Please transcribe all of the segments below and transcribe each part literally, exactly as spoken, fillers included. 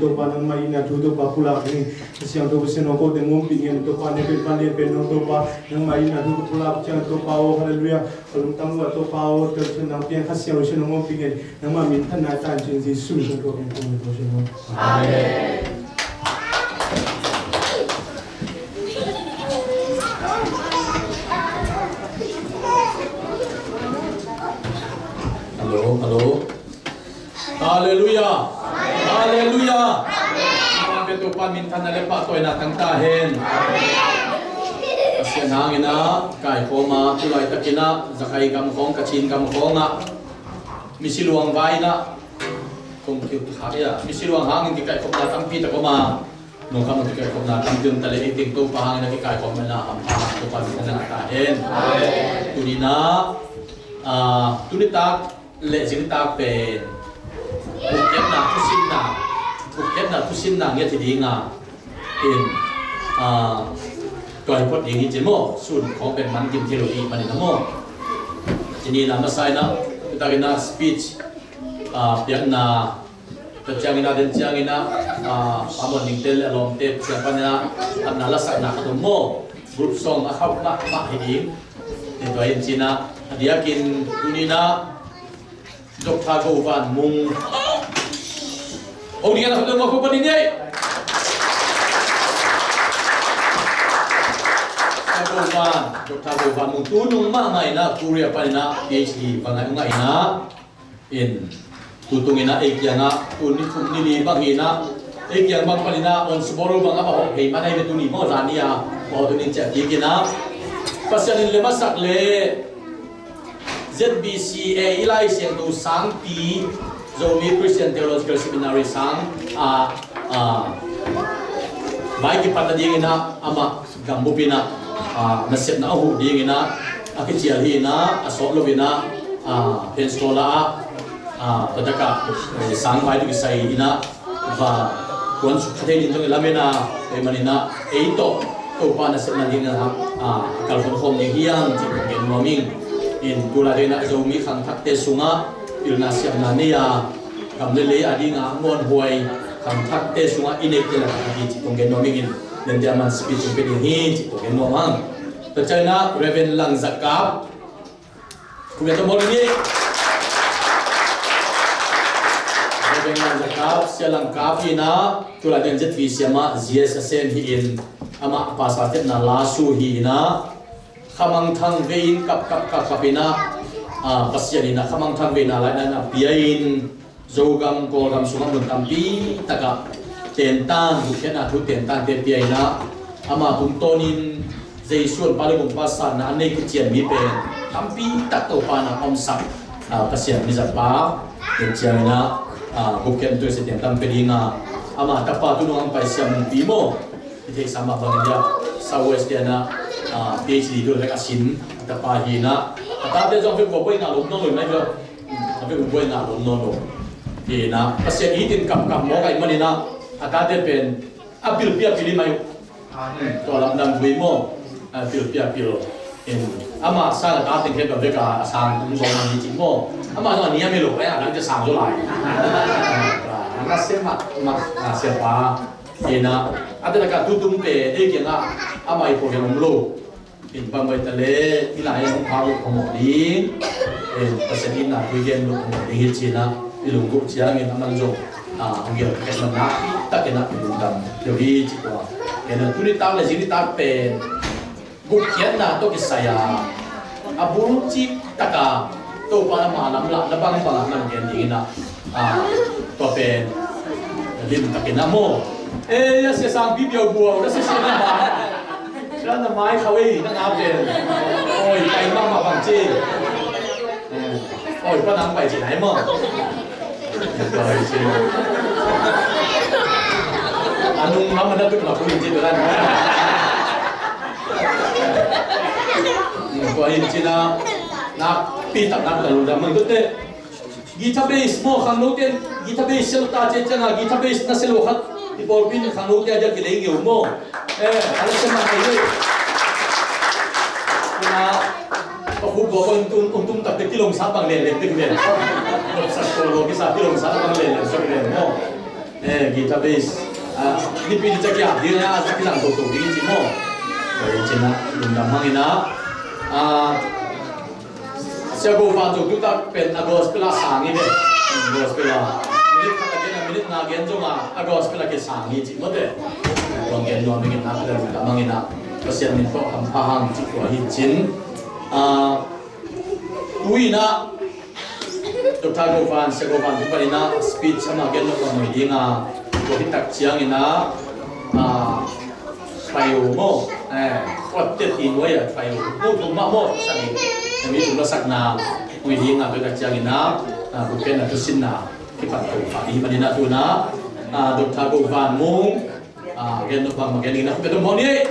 Topa nangmah itna thu Topa pulak ni. Siangtho Pasian aw, kote hong ompih ngen Topa, na pen pan lian pen nong Topa, nangmah itna thu ka pulak ciang Topa aw, halleluiah. Ka lungtang uh ah Topa aw, Topa nang piang Kha Siangtho Pasian hong ompih ngen, nangmah minthanna tan cin Jesu min tawh kong thum Topa Pasian aw. Amen. Hallo, hallo. Halleluiah. Halleluiah. Amen. Topa minthanna le pahtawina tang ta hen. Amen. Pasian hangin ah kaikhawm a, tu laitakin ah Zakhai gam khawng, Kachin gam khawng ah misi luang vai in ah kong kiu khak ia, misi luang hangin kikaikhopna tampi tak om a, nungkham a kikaikhopna tampi om ta le, ei teng Topa hangin a kikaikhopna hampha, Topa minthanna ta hen. Tuni in ah, ah, tuni tak le zingtak pen bukhiatna thusinna, bukhiatna thusinna ngiat hi ding a, in, ah, tua hi phot ding hi ci maw, sun khawng pen man kim thei lo hi manin a maw. Ci ni in ah masa in ah, tu takin ah speech, ah, piakna, tua ciangin ah, den ciangin ah, ah, Pa Muan Ning te le a lawmte, tua panin ah, phatna lasakna khat om maw, group song a khauh mahmah hi ding. Tua hi in ci in ah, a diakin tuni in ah, Doctor Go Van Mung. Hong ding a na hong ding a ko pa ding ei. Doctor Go Van, Doctor Go Van Mung. Tu nung mahmah in ah Korea panin ah PhD va ngai, ngai in ah. In, tu tung in ah ei kiangah, tu ni thum ni li bang hi in ah, ei kiang bang panin ah, Onsboro bang a va hawh thei man ahi ve tuni maw, zani a va hawh tuni ciah kik in ah. Pasian in lem a sak le, Z B C A i Lai Siangtho sangpi, Zomi Christian Theological Seminary sang a, a, vai kipat nading in ah amah gambup in ah, a, nasepna a huh ding in ah a kicial hi in ah, a sawt lo in ah, a, Pensacola ah, a, tua tak ah, eh, sang vai tu kisai in ah va kuan suk kha thei ding zong i lamen a, ei man in ah ei tawh Topa nasepna ding in ah, a, kalkhawm khawm ding hi hang cih kong gen nuam ing. In tu laitakin ah Zomi khangthakte sungah pilna siamna nei a, gam le lei a ding a muanhuai khangthakte sungah i neihte lakah a hi cih kong gen nuam ing. In, nente a man speech in pia ding hi cih kong gen nuam hang. Tua ciangin ah Reverend Lang Za Kap, Khuamial tawh bawl ni. Reverend Lang Za Kap, Sia Lang Kap hi in ah, tu laitakin Z B C A mah G S a sem hi in, amah pastor stepna la su hi in ah, khamangthang vei in kap, kap, kap, kap in ah, ah, Pasian in ah khamangthang veina laina in ah pia in, Zogam, Kawlgam sungah mun tampi takah tentan, gupkhiatna thu tentante pia in ah, ama tungtawnin Jesu honpa le gumpa sanna a nei kician mi pen tampi tak Topa in a omsak, ah, Pasian mizatpa, den ciangin ah, ah, gupkhiatna thu tentan pia ding a, ama tapa tu nung hong pai Siam Mung Pi maw, i theihsa mah bangin ah South West te in ah, ah, PhD tu lek a sin, a tapa hi in ah, a tate zong a vekpi buai ngah lom nawn lo mai lo. A vekpi buai ngah lom nawn lo. Hi in ah, Pasian it in kamkam mawk ahih manin ah, a tate pen a pilpi a pil hi mai uh. Amen. Tua lamdang vui maw? A pilpi a pil. In, amah sang a tate khempeuh vek a sang tung zaw mah hi cih maw? Amah zong a niam hi lo, a dangte sang zaw lai. A nasem mah, mah, a siapa. Hi in ah, a te lak ah tu tung pen ei kiangah amah i phuakin om lo. In, bang bai ta le, i lai hong pha uh hong mawh ding. In, Pasian itna thu i gen uh hong mawh ding hi ci in ah, i lunggulh ciangin a man zong, ah, hong gel kek man na, takin ah i lungdam deuh hi ci tua. Ken a tu nitak le zing nitak pen gupkhiatna tawh kisai a, a bul cik taka Topa in ama lamlahna bangbang a man gen ding in ah, ah, tua pen limtakin a maw. Eh, a sia sangpi biaubuau, na sia sia na mai. Sia na mai khawei, na nga pen. Oi, pai mahmah bang ci. Eh, oi, pa nang pai ci nai maw. Pai ci. A nung lam na tuk ma ku in ci tu dan. Tua in ci na, na pi tak na tuk na lungdam man tu te. Guitar bass maw, khangnote in guitar bass sia lo ta ci ciangin, guitar bass na sia lo khat i pawlpi in khangnote a diak kilei ngeu maw. Eh, a la sia mah hi. Tuna, pa khut gua pa un tum, un tum tak te kilawm sa bang len len te ki len. Lawm sak ko lo kisa kilawm sa bang len len sa ki len maw. Eh, guitar bass. Ah, nipi ni cakia ding a, a kizang toto ding ci maw. Tua hi cina, lungdam hang ina. Ah, Sia Go Van zong tutak pen a gospel a sang hi ve. Gospel a. Minute khat a gen a, minute nga gen zong a, a gospel a kisang hi ci maw te. Tuang gen nuam ding ina, lungdam hang ina. Pasian min tawh hampha hang ci tua hi cin. Ah, tu ina, Doctor Go Van, Sia Go Van, tu pan ina speech ama gen lo kong mui ding a, tua hi tak ciang ina, ah, Thaio maw, eh, kuat te ti nuai a Thaio. No tum mah maw, sak in. Mi tum lo sakna, mui ding a, tua hi tak ciang ina, ah, tu pen a tu sinna, kipan ko pa i man ina tu na, ah, Doctor Go Van Mung, ah, gen lo bang ma gen ina, kum pen tu maw ni.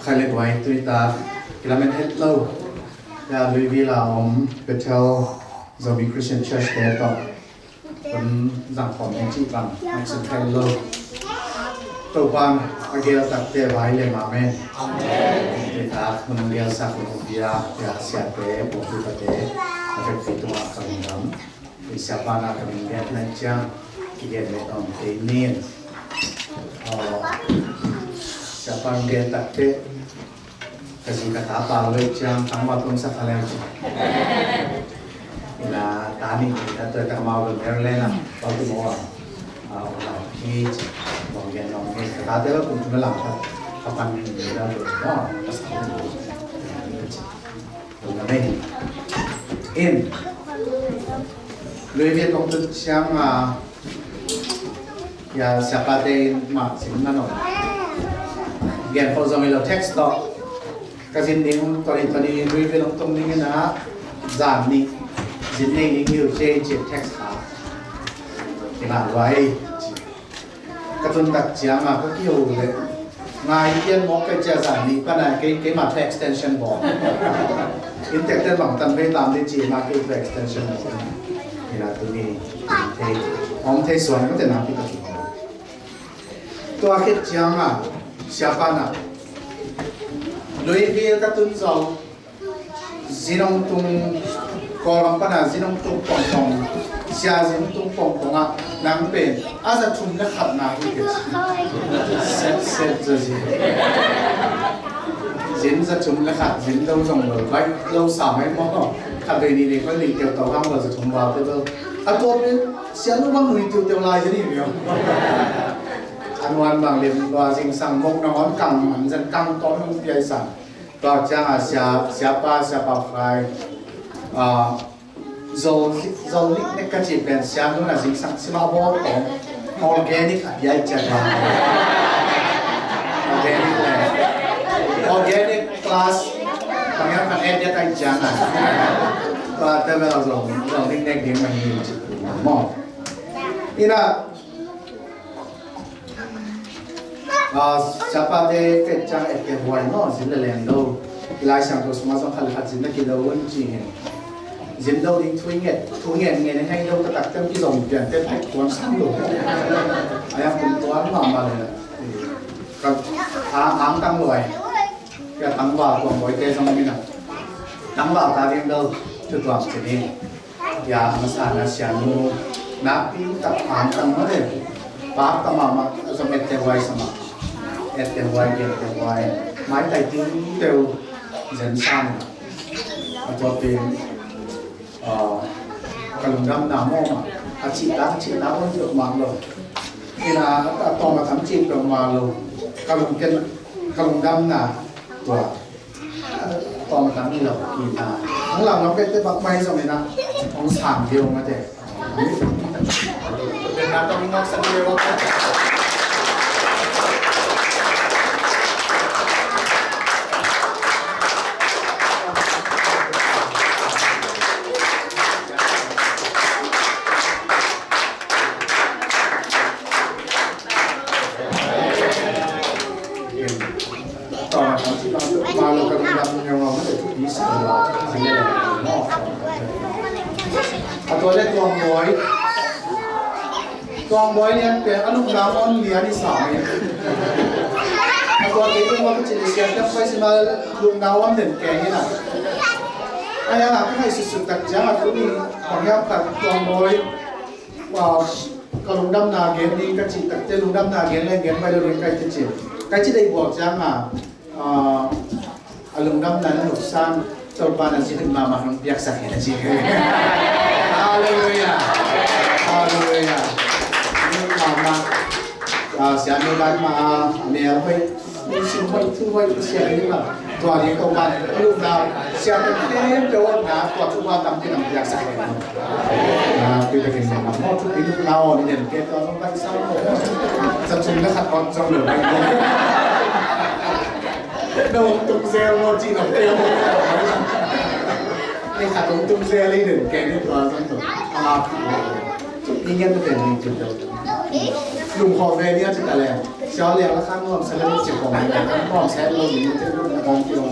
Khai le guai tui ta kilamen het lo. Ya Louisville a om Bethel Zomi Christian Church te tawh hun zang khawm hi cih bang action khai lo. Topa'n a gel takte vai lem, amen. Tui ta hun gelsak hun bia ya siate, buaipite a vekpi tungah ka lungdam. Siapa na ka min gen na ciang kigen le tawm kei nin. Aw, siapa min gen takte ka zi ka ta pau le ciang tangval tung sa kha le ciang. Ina ta ni ta tua ta mau lo Maryland a, Baltimore a. Aw, na pi ci bang gen nong ni ka ta te lo tung tung lang ka ka pan ni ni la lo. Aw, ka sa ni. Tua mah in, Louisville kong tun ciang a, ya, siapate in mah zin na nong gen peuh zong hi lo, text tawh ka zin ding, tua ni, tua ni Louisville hong tung ding in a, zan nih zin nei ding hi uh ci, ci text kha. Kina luai ci. Ka tun tak ciang a ka kiho le ngai pian mawk kei cia, zan nih pan a kei, keima thu extension bawl. Inntek ten bang tan vei tam ding ci, ma kei thu extension bawl. Ina tu ni thei, om thei suan mate na pi ka kiho. Tua khit ciang a siapa na Louisville ka tun zong zin hong tung, Kawlgam pan a zin hong tung pongpong, sia zin hong tung pongpong ah nang pen a za thum le khat na hi kei. Set set za zin. Zin za thum le khat, zin lo zong lo, baih lo sa mai maw. Khat vei nih vei koi nih keu tau hang lo za thum val te bel. A tua pen sia lo bang nui tiuteu lai zin hi viau. A nuan bang lem lua zingsang mok nangawn kang man zan kang tawn hong piai sang. Tua ciang a sia, siapa, siapa fai, ah, zol, zol lik nek ka ci pen sia nu na zingsang sima bawl tawm organic a piai ciat bang. Organic le. Organic plus bang yang kan edit ai ciang a. Tua te bel zol, zol lik nek ding ma hi ci maw. Ina, ah, siapate fet ciang et kei huai maw, zin le leng lo. I Lai Siangtho sungah zong khat le khat zin na kilo un ci hi. Zin lo ding thu nget, thu nget nget na hei lo, taktak tem kizom pian te pek tuan sang lo. A yang kum tuan mahmah le. Ka, a, ang tang lo ai. Tua tangval tuang bawi te zong om ina. Tangval ta ding bel thu tuam ci ding. Tua a masa na sia nu nakpi tak pang tang ma le. Pak ta mahmah zong ette huai sa mah. Ette huai, gen te huai. Maitai ting teu zen sa mah. A tua pen, ah, ka lungdamna mawh mah. A cihtak, cihtak hong ci mah lo. Ina a tawm a tam cih peuhmah lo. Ka lungken, ka lungdamna tua. Tawm a tam hi lo, kina. Hong lam lam pette bak mai zong ina hong sang viau mate. Pen na tawm hong sang viau mate. A tua le Tuang Bawi. Tuang Bawi lian pen a lupna on lian i sa mai. A tua kei pen wa ka cin i sian ka pai si ma lupna on den kei hi na. Ai, a, ka ngaihsutsut tak ciang a tuni bang hiam khat tuang bawi, a, ka lungdamna gen ni ka cih takte lungdamna gen le gen bai lo ding kai te ci. Kai ci dei buak ciang a, a, a lungdamna na nuksan Topa na ci hun mahmah hong piaksak hen a ci. Halleluia. Halleluia. Mahmah. A, siam ni ban ma a mel hoi. Sim hoi, thu hoi, sia ni ma. Tua ni Topa na lungdam. Sia te kem te on na tua thu ba tam pi nam piaksak hen. A, pi ta kin na mo thu pi lungdam on ni den ke tua song bai sa mo. Sa sung na khat on song lo. Na hong tung zel lo ci na te mo. Ni khat hong tung zel i den ke ni tua song to. A, pi. Ni ngen te ni ci to. Lungkhawm ve ni a ci ta le. Siau liang la khang nuam sa le ci khawm le khang nuam sa lo ni te lung na khang ci lo.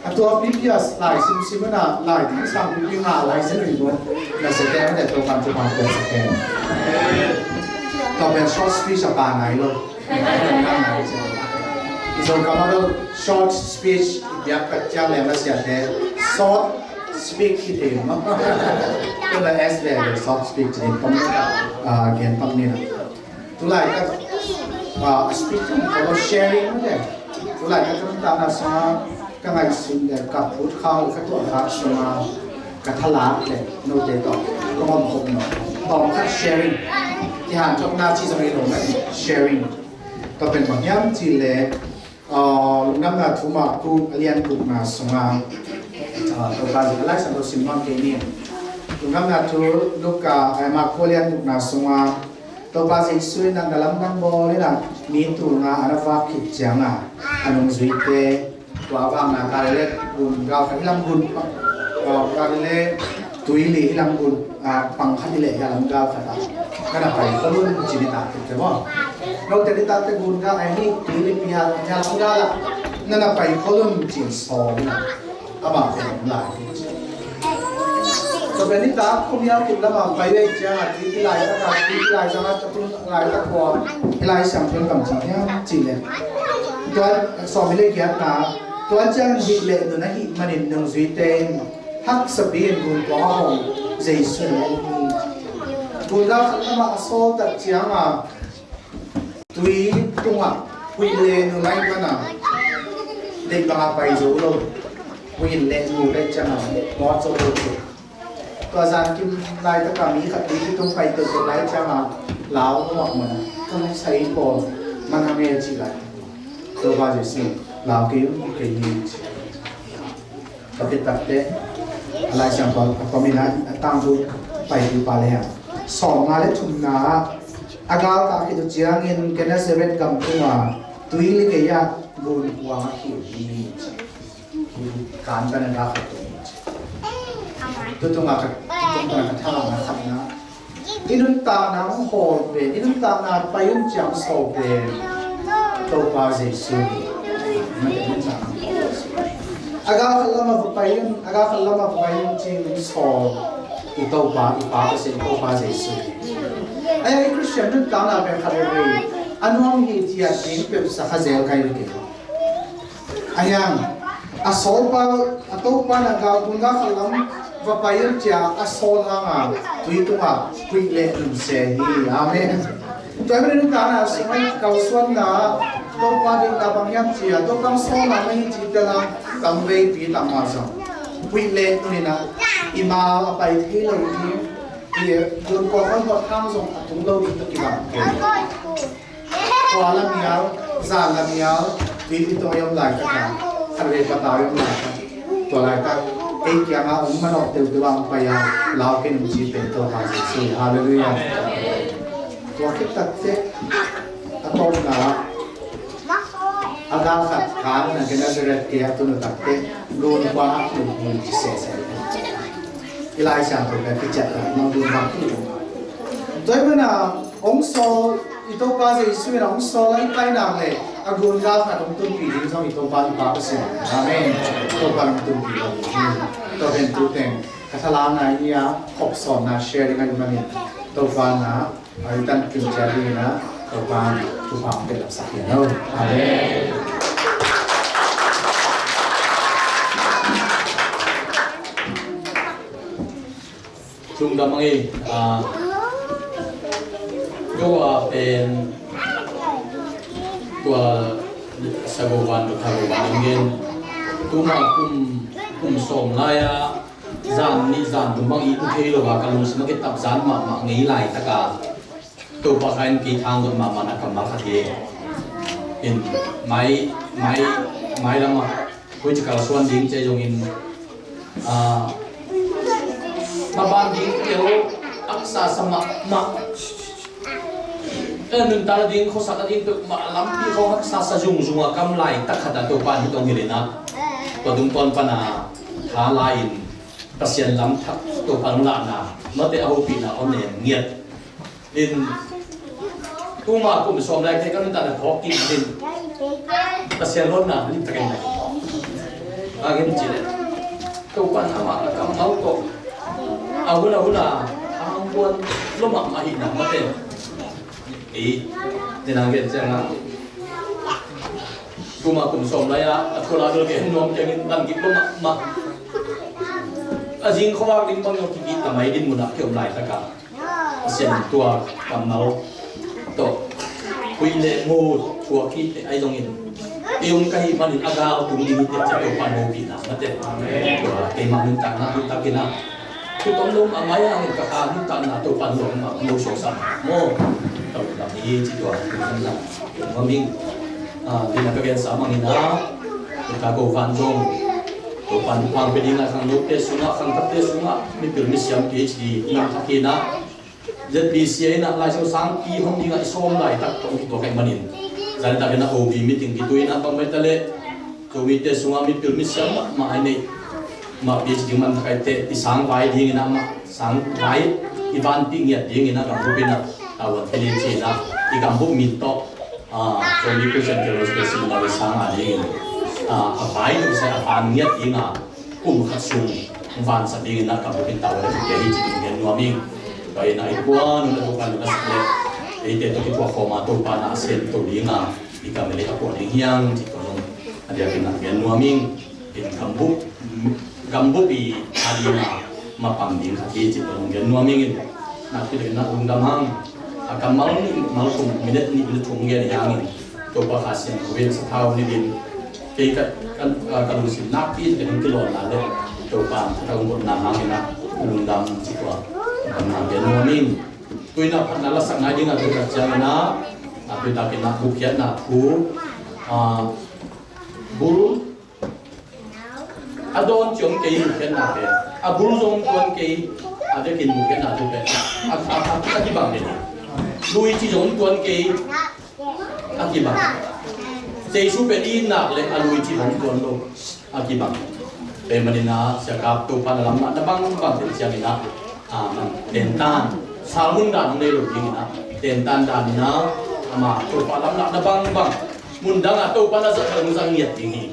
A tua previous lai simsim na lai ding sang pipi nga lai sin ri bo. Na se te ma te to kan tu kan ko se te. Tua pen short speech a pa nai lo. Zong ka ma lo short speech i biak ka ciang le ma sia te. Short speech hi te ma. Tua la S le short speech ni pam. A, gen pam ni na. Tulaitak, a, speaking, ka lo sharing mah le. Tulaitak ka nuntakna sungah ka ngaihsut le ka phut khak le ka tuah khak sungah ka thalak le note tawh ka om khop no. Tawm khat sharing. Kihanthawnna ci zong hi lo mah sharing. Tua pen bang hiam cih le, Aa, Lungdamna Thu Marku a lian gukna sungah, aa, Topa Jesu a Lai Siangtho sim nuam kei ni. Lungdamna Thu Luka, aa, Marku a lian gukna sungah Topa Jesu in a na lamdang bawl in a mi tul nga a na vak khit ciangah a nungzuite tua a vakna Galilee gun galkhat hi lam gun pang, aa, Galilee Tuili hi lam gun, a, pang khat hi leh hi a lam gal khat ah. Ka na pai khol un ci ni ta tek te maw. Note ni ta tek gun gal a hi tuili pi a hi a lam gal ah. Na na pai khol un ci sawl in a. Amah pen lai. Tua pen ni ta khuamial kip lam a pai vei ciang a tui pi lai tak a tui pi lai zang a tua pi lai tak kua. Pi lai siang pen kam ci hiam ci leh. Tua sawm pi leh giat ta. Tua ciang hih leh nun a hih manin nungzuite in Haksa pi in gun tua a hong Jesu in a um hi. Gun gal khat lamah a sawl tak ciangah tui tungah huih le nu lai mana deih bangah pai zo lo. Huih in le nu lai ciangah mawt zo lo. Tua zan kim laitakah mi khat tui tung pai toto lai ciangah lau lo mah mana ka sai pawl man hang e ci lai. Topa Jesu lau kei um kei hi ci. Tua khit takteh a Lai Siangtho a komin a tangthu paitu pa le hang sawmnga le thumna ah a galkah khit uh ciangin Gennesaret gam tungah tuili gei ah gun kuang a khih uh hi. Kantan a galkhat uh hi. Tutungah ka tutungah ka thalakna khatna I nuntakna hong hawl pen, i nuntakna pai um ciang sawl pen Topa Jesu hi. A gal khat lamah va pai um, a gal khat lamah va pai um cing sawl i Topa, i Pa Pasian, i Topa Jesu hi. Ahi hang i Khristian nuntakna pen khat veve a nuam hi ciat ding peuh sa kha zel kai ve kei. Ahi hang a sawlpa, a Topa na gal gun gal khat lam va pai un cia a sawl hanga tui tungah huih le nun se hi. Amen. Tua hi manin nuntakna sungah kalsuanna Topa deihna bang hiam cia Topa sawlna mah hi ci tel hang tam veipi tam mah zong huih le nun in a i mau a pai thei lo ding, i gun kuang hawihawih hang zong a tung lo ding tawh kibang kei. Tua lamial, zan lamial, tuipi tawh i om laitak a, khatvei patau i om laitak. Tua laitak ei kiangah hong manawh teuteu a hong pai a, lau ken hong ci pen Topa Jesu hi. Halleluiah. Tua khit takteh a tawpna ah a gal khat kan na Gennesaret ke a tun uh takteh gun kuang a khih uh hi ci sese. I Lai Siangtho pen kiciat tak nang gun kuang khih uh. Tua hi mana hong sawl i Topa Jesu in a hong sawl a i pai nak leh a gun gal khat hong tunpih ding zong i Topa i Pa Pasian. Amen. Topa hong tunpih lo ding hi. Tua pen tu teng ka thalang na hi a khop sawnna sharing a hi manin Topa na a i tan kim cia ding na Topa thupha hong pia sak hi a no. Amen. Lungdam a ngei, ah, tua pen, tua Sago Van, tua Sago Van in gen. Tuma kum, kum sawm lai-a, zan nih zan thum bang i tu thei lo a, ka lungsim a kitap zan mahmah ngei laitak a, Topa kha in kei thang dot mahmah na kammal khat hi. In mai, mai, mai lamah, koi ci kalsuan ding ci zongin, ah, maban ding tel, haksa sa mahmah. Eh, nuntak ding, khuasak ding peuhmah lampi khawng haksa sa zungzung a kam laitak khat a Topa in hong hilh in ah, tua tung tawn pan a tha la-in Pasian lam thak Topa hong lahna, mate a hopihna hong nem ngiat. In, tuma kum sawm lai kei ka nuntakna phawk kik in, Pasian lawpna limtakin nei. A gen ci leh, Topa in amah a kammal tawh, a hun a hun a, a hong puan lua mahmah ahihna mate. Ei, den a gen ciang a, tuma kum sawm lai-a, a thula dul gen nuam ciangin, tan kik lua mahmah. A zing khuavak ding bang zong kikih ta mai din mun ah kiom laitak a, Pasian tua kammal tawh huih le mu thuak hi teh ahi zongin, ei hong ka hih manin a gal tung ding hi teh ci Topa in hopihna mate. Tua keimah nuntakna nuntak in ah, thutom lo a ngai hangin ka kha nuntakna Topa in lo mah lo suaksak maw? Ka lungdam hi ci tua. Tua ming, ah, tua ka gensa mangin ah, tua ka ko van zong Topa in pang pe ding a, khangnote sungah, khangthakte sungah, mipil misiam PhD nang thak in ah, ZBCA in ah Lai Siangtho sangpi hong ding a i sawm laitak tawh kituak ahih manin, zan tak in ah OB meeting kitui in ah bang mai ta leh, Zomite sungah mipil misiam mahmah a i neih mah PhD man thak a i teh, i sang vai ding in ah mah, sang vai i vanpih ngiat ding in ah gambup in ah, a van pili ci in ah, i gambup min tawh, ah, Zomi Christian Theological Seminary sang a ding in, ah, a vai ding sa a van ngiat ding a, kum khat sung vansak dingin ah ka bukin tau leh kei hi ci ding gen nuam ing. Tua in ah i kuan un a Topa in a sak leh eite tawh kituak khawm a Topa na a sem to ding a, i kam le a puan ding hiang ci tua zong a diakin ah gen nuam ing. In gambup, gambup i a ding a mapang ding khat hi ci tua zong gen nuam ing in. Nakpi takin ah lungdam hang. A kammal nih mal thum, minute nih minute thum gen hi hangin Topa Kha Siangtho in sathau nih in kei ka, ka, ka lungsim nakpi takin hong kilawnna le Topa in sathau hong gotna hangin ah lungdam ci tua. Lungdam gen nuam ing. Tu in ah phatna lasak ngai ding a, tu tak ciangin ah, a tu takin ah bukhiatna thu, a, bul, a dawn ci om kei, bukhiatna pen a bul zong tuan kei, a vekin bukhiatna thu pen a, a, a, a kibang pen a, lui ci zong tuan kei, a kibang. Jesu pen i nak le a lui ci zong tuan lo, a kibang. Tua ahih manin ah Sia Kap Topa na lamlahna bangbang pen ciangin ah, a, man tentan, salmun dan hong nei lo dingin ah, tentan dan in ah, ama Topa lamlahna bangbang mun dang a Topa na zat hong zang ngiat ding hi.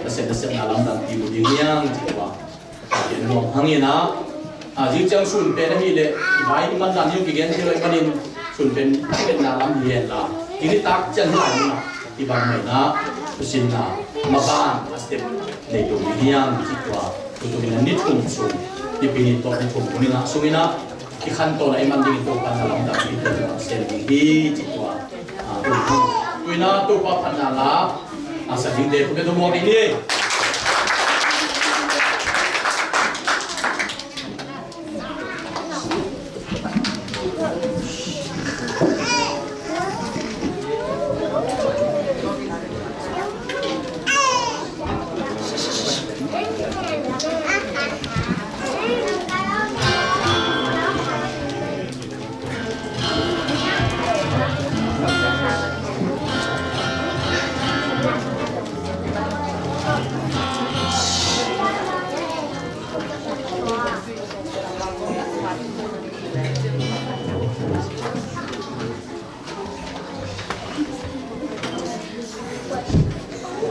Pasian na sepna lamdang pi mu ding hiang ci tua. Gen nuam hangin ah, a, zing ciang sun pen ahih leh i vai i man dan hi kigen thei lo ahih manin sun pen a kigenna lam hi hen la, i nitak ciang hi lai ding ah, i bang mai na, thusinna maban a step nei tung hi hiam ci tua. Tutung in ah ni thum sung, Nipi ni tawh ni thum hun in ah sung in ah i khantawn a i man dingin Topa na lamdang i tua sem ding hi ci tua. A, tu, tu in ah Topa phatna la a sa dingte khut beng tawh muak ding hi.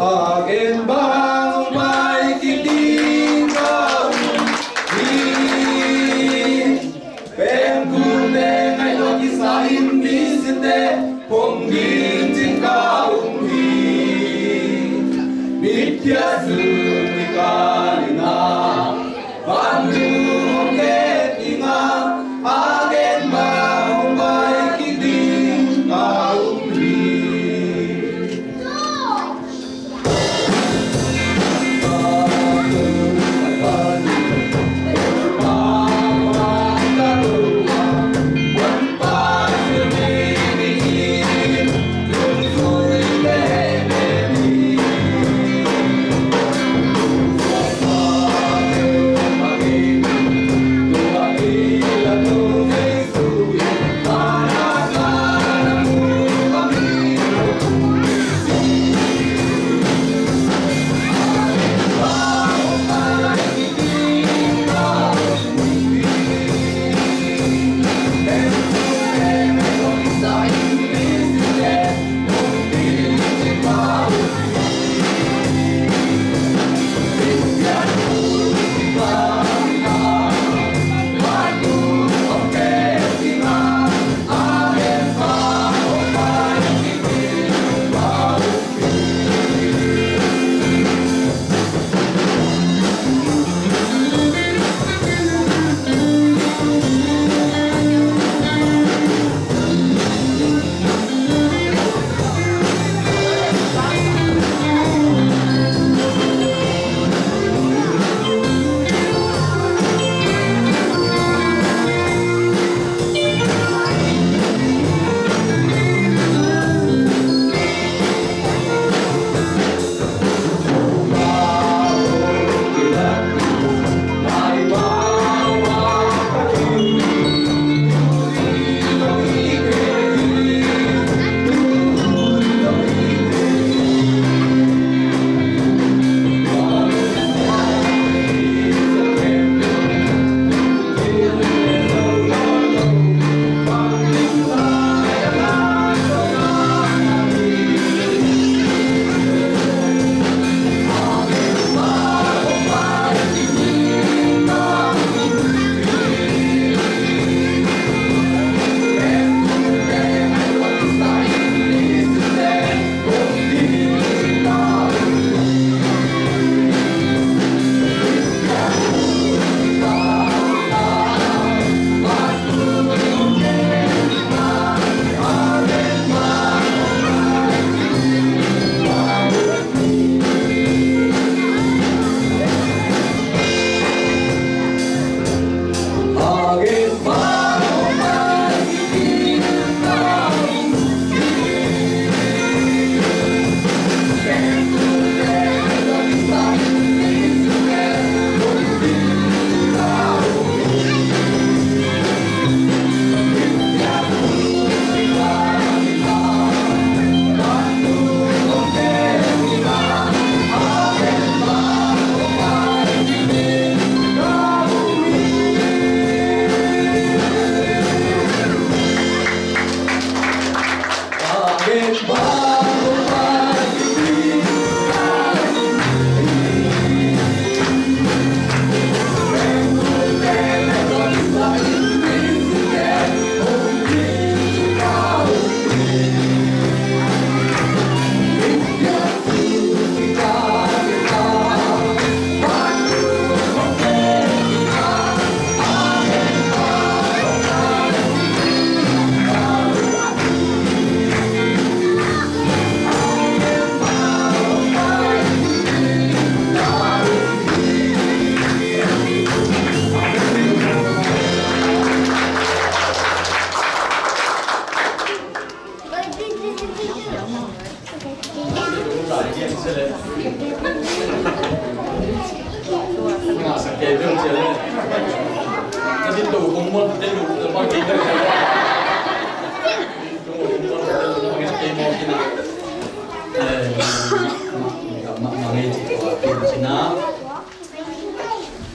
A gen bang pai kik ding ka um hi. Pengkul le ngaih lua kisa in misite hong ding cih ka um hi. Mitphiat zul kikal in ah vantung hong ket ding a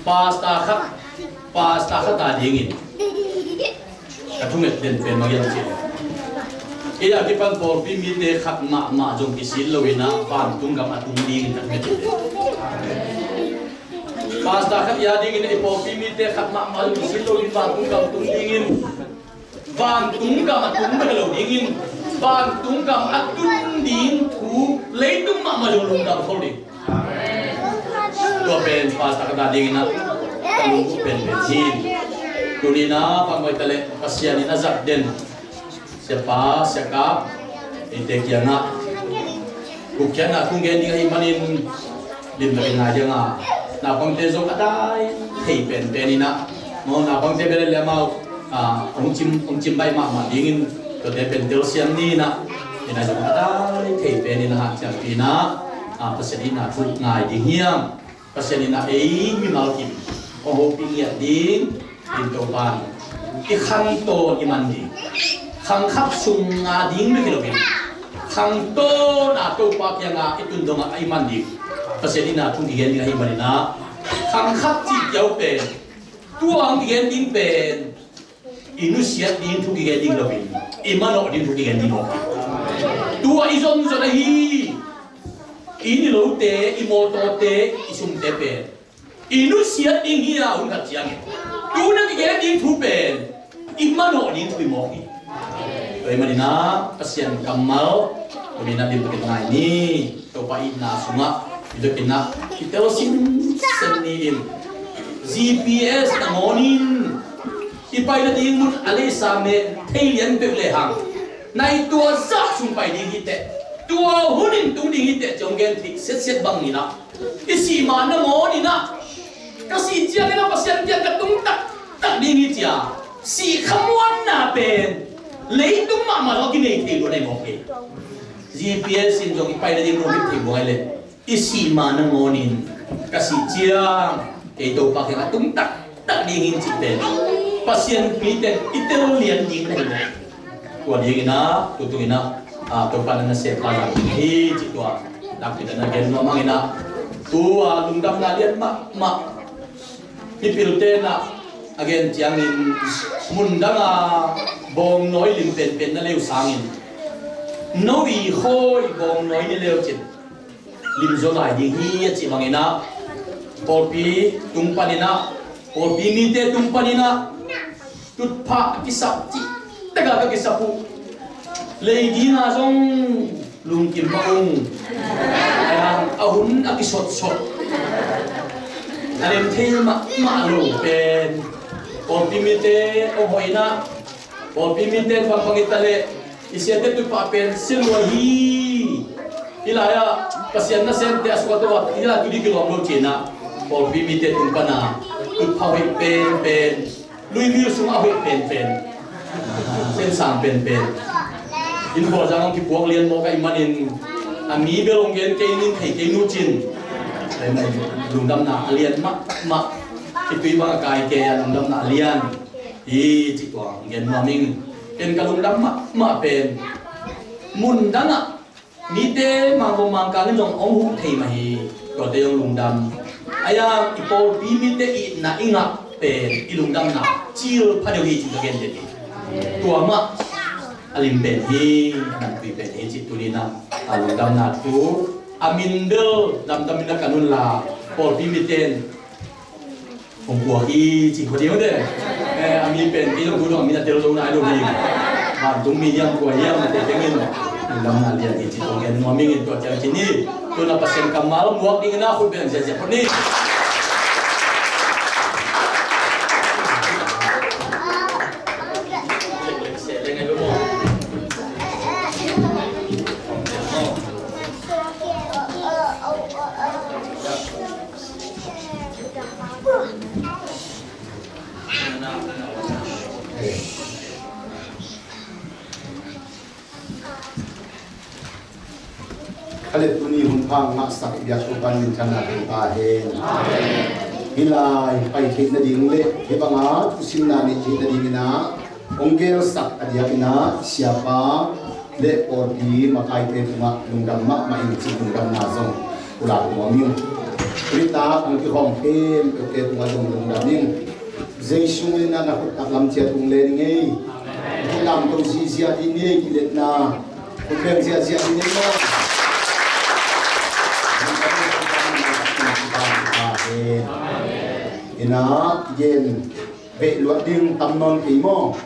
Pastor khat, pastor khat a dingin ka thunget den pen mah hiam cih leh, ei a kipan pawlpi mite khat mahmah zong kisil lo in ah vantung gam a tung dingin ka thunget den. Pastor khat a dingin ei pawlpi mite khat mahmah zong kisil lo in vantung gam tung dingin, vantung gam a tung bek lo dingin, vantung gam a tun ding thu leitung mahmah zong lungdam khol ding. Tua pen pastor khat a dingin ah ka lungkip penpen hi. Tuni in ah bang mah hi ta leh Pasian in a zat den siapa, siakap eite kiangah gupkhiatna thu gen ding ahih manin limtakin ngai ding a, naupangte zong a dai thei penpen in ah, maw, naupangte bel leh amau, ah, hong cim, hong cim baih mahmah dingin tuate pen telsiam ni in ah, in ah zong a dai thei pen in ah hanciampi in ah, ah, Pasian itna thu ngai ding hiam? Pasian in ah ei mimal kim hong hopih ngiat ding in Topa in i khangtawn i man ding, khang khat sung a ding bek hi lo in, khangtawn a Topa kiangah i tun dong a i man ding Pasian itna thu kigen ding ahih manin ah, khang khat cih kiau pen, tua hong kigen ding pen i nusiat ding thu kigen ding lo in, i manawh ding thu kigen ding lo. Tua i zonzon ahi i inn i lote, i mawtawte, i sumte pen i nusiat ding hi a, hun khat ciangin tu na kigen ding thu pen i manawh ding thu hi mawk hi. Tua ahih manin ah Pasian kammal tuni in ah limtakin ngai ni. Topa itna sungah i biakinn ah kitel sinsen ni in, G P S nangawn in i pai nading mun a leisa meh thei lian peuh lehang, nai tua zah sung pai ding hi teh, tua hun in tung ding hi teh ci hong gen theih siatsiat bangin ah, i sih ma nangawn in ah, ka sih ciangin ah Pasian kiang ka tung taktak ding hi ci a, sih khamuanna pen leitung mahmah lo a kinei thei lua na hi mawk hi. G P S in zong i pai nading mun thei buai leh, i sih ma nangawn in ka sih ciang kei Topa kiang a tung taktak ding hi in cih pen Pasian mite i tel lian ding na hi lo. Tua dingin ah, tu tungin ah, ah, Topa na nasep pa zang ding hi cih tua nakpi tak na gen nuam hangin ah, tu a lungdamna lian mahmah mipilte in ah a gen ciangin, mun dang a bawngnawi lim penpen na leu sangin, no i khawi bawngnawi ni leu cin lim zaw lai ding hi a cih bangin ah, pawlpi tung panin ah, pawlpi mite tung panin ah, tutphah kisap cih tak a ka kisap uh. Lei ding a zong lungkim mah ung. A hun a kisotsot, a lem thei mahmah lo pen pawlpi mite hong hoih in ah, pawlpi mite bang bang hi ta leh i siate tutphah pen sia lua hi. Hih lai ah Pasian nasemte a suk a to ah hih lai tu ding kilawm lo ci in ah, pawlpi mite tung pan a tutphah hoih penpen, lui mil sungah a hoih penpen, sensang penpen, inn khualzang hong kipuak lian mawk ahih manin, a mi bel hong gen kei ning, thei kei nu cin, lungdamna a lian mahmah. I tui bang a kai kei a lungdamna a lian hi cih tua hong gen nuam ing. Ken ka lungdam mahmah pen mun dang ah mite Mangkang Mangkang in zong hong huh thei mah hi. Tuate zong lungdam. A yang i pawlpi mite itna i ngah pen i lungdamna cil pha deuh hi cih ka gen den hi. Tua mah a lim pen hi, a nampui pen hi cih tuni in ah, a lungdamna thu a min bel lamdang min a kan un la, pawlpi mite in hong puak hi cih khuading uh te. Eh, a mi pen kei zong thu dong a min a tel zo nai lo hi. Vantung mi hiam, kua hiam, a te tengin lungdamna lian hi cih kong gen nuam ing in tua ciang ci ni. Tuna Pasian kammal muak dingin a khut beng ziahziah khuat ni. Khalep tuni hun pha ngahsak i biak Topa in minthanna thei ta hen. Amen. Hih lai pai theih nading le hih banga thusimna neih theih nadingin ah hong gelsak a diakin ah siapa le pawlpi makaite tungah lungdam mahmah ing cih lungdamna zong pulak nuam ing. Tuitak hong kikhawm khempeuhte tungah zong lungdam ing. Jesu min in ah na khut taklam ciat hong len ing ei. Hong lamto zihziah dih ni ei, kiletna hong beng ziahziah dih ni ei maw. Ina gen beh luat ding tam nawn kei maw.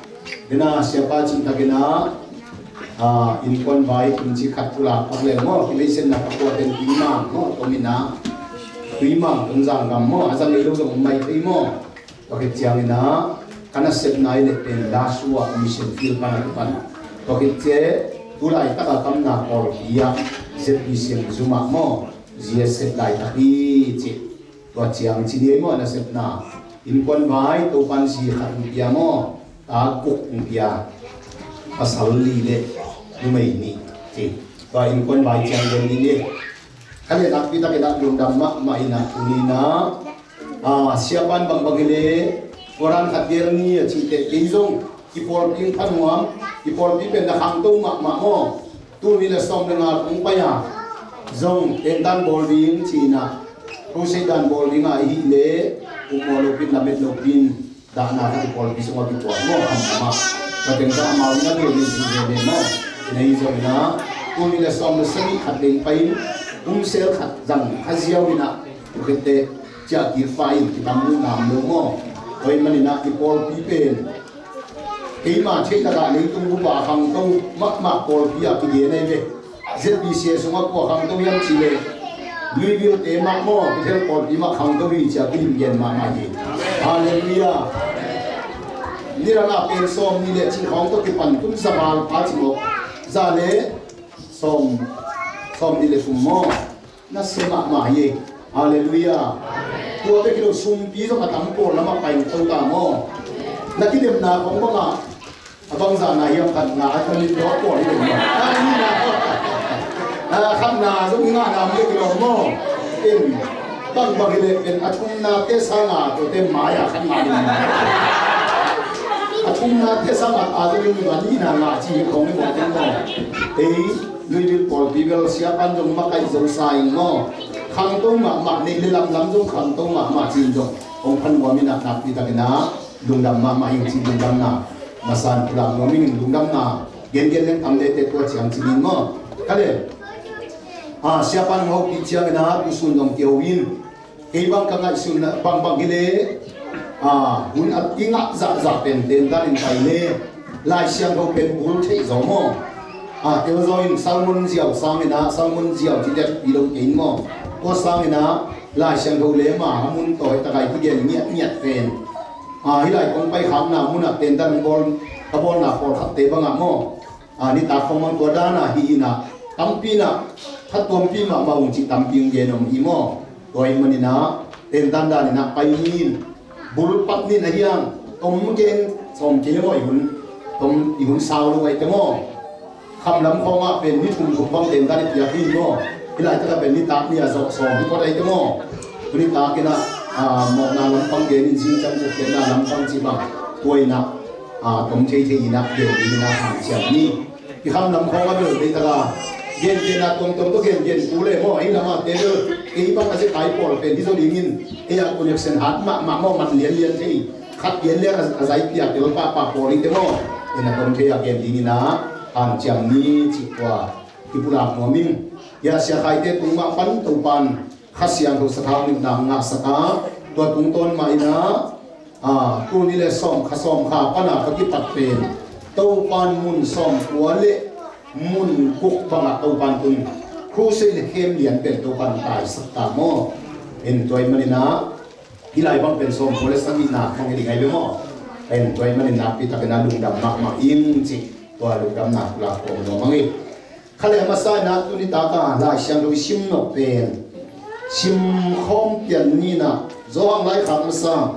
Ina siapa cihtakin ah innkuan vai kum ci khat pulak pak leng maw, kileisenna pakua ten tuimang maw, tong ina tuimang tong zanggam maw, a zang ei lo zong om mai thei maw. Tua khit ciangin ah ka nasepna i leh pen Lasua mission field pan a kipan. Tua khit ciang tulaitak a kamna pawlpi ah Z B C M zum ah maw, Z S F laitak hi ci. Tua ciang ci ni ei maw, nasepna innkuan vai Topan zi khat hong pia maw, ta guk hong pia, pasal li le numei nih ci. Tua innkuan vai ciang gen ni ei. Ka leh nakpi takin ah lungdam mahmah ina tuni ina siapan bangbang hi leh tua dan khat gel ni a cih teh kei zong i pawlpi hong pha nuam, i pawlpi pen na khangto mahmah maw. Tul nih le sawm le nga kong pai a zong tentan bawl ding ci ina, crusade dan bawl ding a i hih leh ukmaw lopin lamet lopin dahna khat i pawlpi sungah kikuan maw, khamkham ah. Ka teng ka amau in a dul ding ding ding ding maw. Ina hi zong ina tul nih le sawm le sagih khat ding pai in kum sel khat zang kha ziau ina, tua khit teh ciah kik pah in kitam nuam lo maw. Tua ahih manin ah i pawlpi pen keima theih lakah leitung bup a khangto mahmah pawlpi a kigen ahi ve. Z B C A sungah kua khangto hiam cih leh Louisville te mah maw, Bethel pawlpi mah khangto hi ci a kin gen mahmah hi. Halleluiah. Nidang a pen sawm nih le cih khawng tawh kipan kum za val pha ci maw, za le sawm, sawm nih le thum maw. Na sia mahmah hi. Halleluiah. Tua bek hi lo, sumpi zong a tam pawl lamah pai to ta maw. Na kidemna khawng bangah a bangzahna hiam, khatna a tam in dawh pawl hi lo maw. A nihna, a khatna zong i ngahna om bek hi lo maw. In, bangbang hi leh pen a thumna te sanga tuate mai-ah khatna ding. A thumna te sanga a zong in a nihna ngah ci hi khawng hi maw, in maw. Ei Louisville pawlpi bel siapan zong makaih zo sa ing maw. Khangto mahmah, neih le lamlam zong khangto mahmah ci-in zong hong pha nuam in ah nakpi takin ah lungdam mahmah ing ci lungdamna masa in pulak nuam ing. Lungdamna gengen leng tam leh teh tua ciang ci ding maw. Ka leh siapan hong hopih ciangin ah tusun zong kiho in. Kei bang ka ngaihsun bangbang hi leh hun a i ngah zahzah pen tentan in pai le Lai Siangtho pen bul theih zaw maw. Tel zaw in sermon ziau sangin ah, sermon ziau ci dia thupi lo kei in maw. Tua sangin ah Lai Siangtho le ma a mun tawh hi takai kigen ngiatngiat pen hih lai kong paikhakna munah tentan bawl, ka bawlna pawlkhatte bangah maw. Nitak khawng bang tua dan a hi in ah tampi in ah khat tuampi mahmah ung cih tampi ung gen om hi maw. Tua ahih manin ah tentan dan in ah pai ni in, bul pat ni in ah hiang tom gen sawm kei le maw, i hun, tom i hun sau lo ahih teh maw. Khamlam khawngah pen ni thum thum bang tentan i piak hi maw. Hih laitak ah pen nitak ni a zawh sawm hi phot ahih teh maw. Tuni takin ah mawhna lampang gen in zing ciang kukhiatna lampang cih bang tua in ah tom thei thei in ah gen ding in ah hanciam ni. I khamlam khawng a bel deihtak a gengenna tuamtuam tawh gengen kul e maw. Ei lam a te bel ei bang a zekai pawl pen hi zaw dingin ei a connection hat mahmah maw, man lianlian thei. Khat gen lian a zaipi a tel pahpah pawl hi te maw. Ei na tom thei a gen dingin ah hanciam ni cih tua kipulak nuam ing. Hia Sia Khaite tung mah pan Topan Kha Siangtho sathau nihna ngahsak a, tua tungtawn mah in ah tul nih le sawm kha sawm kha pan a ka kipat pen Topan mun sawmkua le mun guk bangah Topan tun crusade le khem lian pen Topan taisak ta maw. En tua ahih manin ah hih lai bang pen sawmkua le sagihna bang hi ding ahi ve maw. En tua ahih manin nakpi takin ah lungdam mahmah ing cih tua lungdamna pulak kawm nuam ing. Kha le a masa in ah tuni tak a Lai Siangtho i sim nop pen sim khawm pian ni in ah Johan Laikhak masa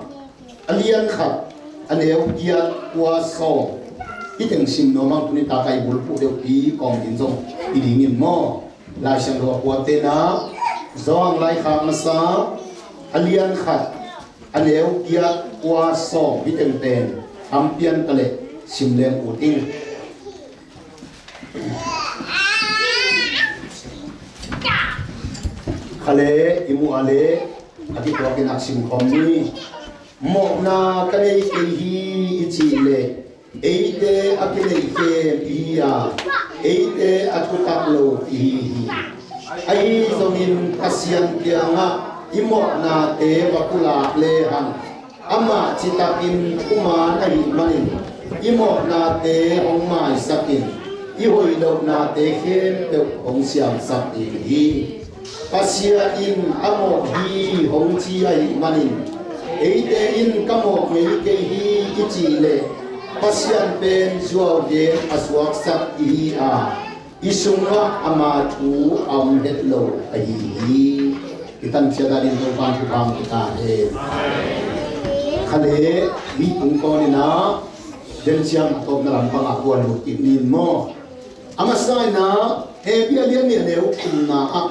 a lian khat a neu giat kua sawm hi teng sim nuam ing. Tuni tak a i bulphuh deuhpi kawm in zong hi dingin maw. Lai Siangtho a puate in ah Johan Laikhak masa a lian khat a neu giat, kua, sawm, hih teng pen tham pian ta leh sim leng ut ing. Kha le i muh a le a kituakin a sim khawm ni. Mawhna ka nei kei hi i cih leh eite a kineih khem i hi a, eite a thutak lo i hi hi. Ahi zongin Pasian kiangah i mawhnate va pulak lehang, amah citakin thuman ahih manin i mawhnate hong maisakin i hoih lohnate khempeuh hong siamsak ding hi. Pasian in a mawh hi hong ci ahih manin, eite in ka mawh ngei kei hi i cih leh Pasian pen zuau gen a suaksak i hi a, i sungah ama thu a om het lo ahi hi. I tan ciat a ding Topa'n thupha hong pia ta hen. Kha le, hih tungtawnin ah, den ciang a tawpna lampangah kuan lut kik ni maw. A masa in ah, Hebru a lian nih a neu thumna ah,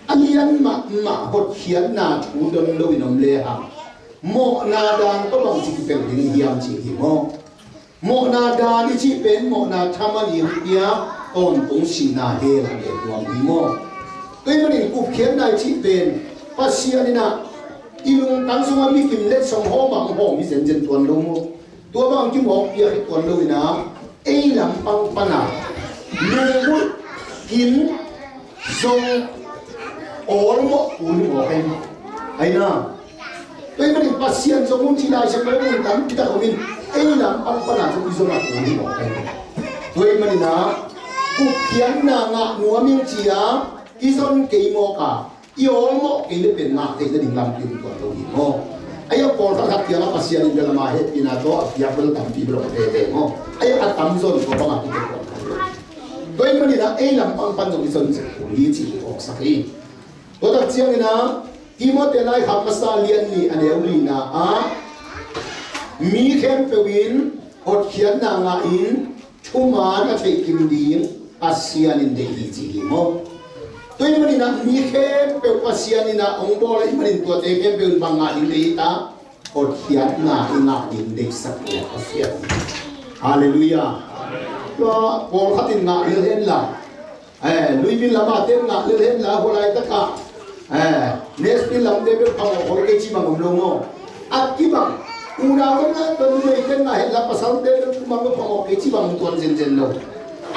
a lian mahmah hotkhiatna thu don loin om lehang, mawhna dan tawh bangci kipelh ding hiam cih hi maw. Mawhna dan i cih pen mawhna thaman i piak tawntung sihna hell a gen nuam hi maw. Tua ahih manin gupkhiatna i cih pen Pasian in ah i lungtang sungah mi kim letsong hawm a hong hawm hi zenzen tuan lo maw. Tua bang kimawk piak hi tuan lo in ah, ei lampang pan a lungmut, kin, zong, awlmawh kul hi mawk hi. Ahi na, tua ahih manin Pasian zong hun ci Lai Siangtho mun tampi tak om in, ei lampang pan a zong i zon a kul hi mawk hi. Tua ahih manin ah, gupkhiatna ngah nuam ing ci a i zon kei mawk a, i awlmawh kei le pen ngah theih nading lampi om tuan lo hi maw. Ahi a pawlkhat khat kiangah Pasian in bel ama hehpihna tawh a piak bel tampi bel om veve maw. Ahi a tamzaw in tua bangah kite tuan lo. Tua ahih manin ah ei lampang pan zong i zon zek kul hi cih i phawksak hi. Tua tak ciangin ah Timote laikhak masa lian nih a neu lina ah, mi khempeuh in hotkhiatna ngah in, thuman a theih kim ding Pasian in deih hi ci hi maw. Tua ahih manin ah mi khempeuh Pasian in ah hong bawl ahih manin tuate khempeuh in bang ngah ding deih hi ta, hotkhiatna i ngah ding deihsak hi Pasian. Halleluiah. Tua pawlkhat in ngah lel hen la, eh, Louisville lam a te in ngah lel hen la, hua laitak ah, eh, Nashville lam te bel phamawh khol kei ci bang om lo maw. A kibang, unau bel ngah, tua numei te in ngah hen la, pasal te bel thuman bel phamawh kei ci bang tuan zenzen lo.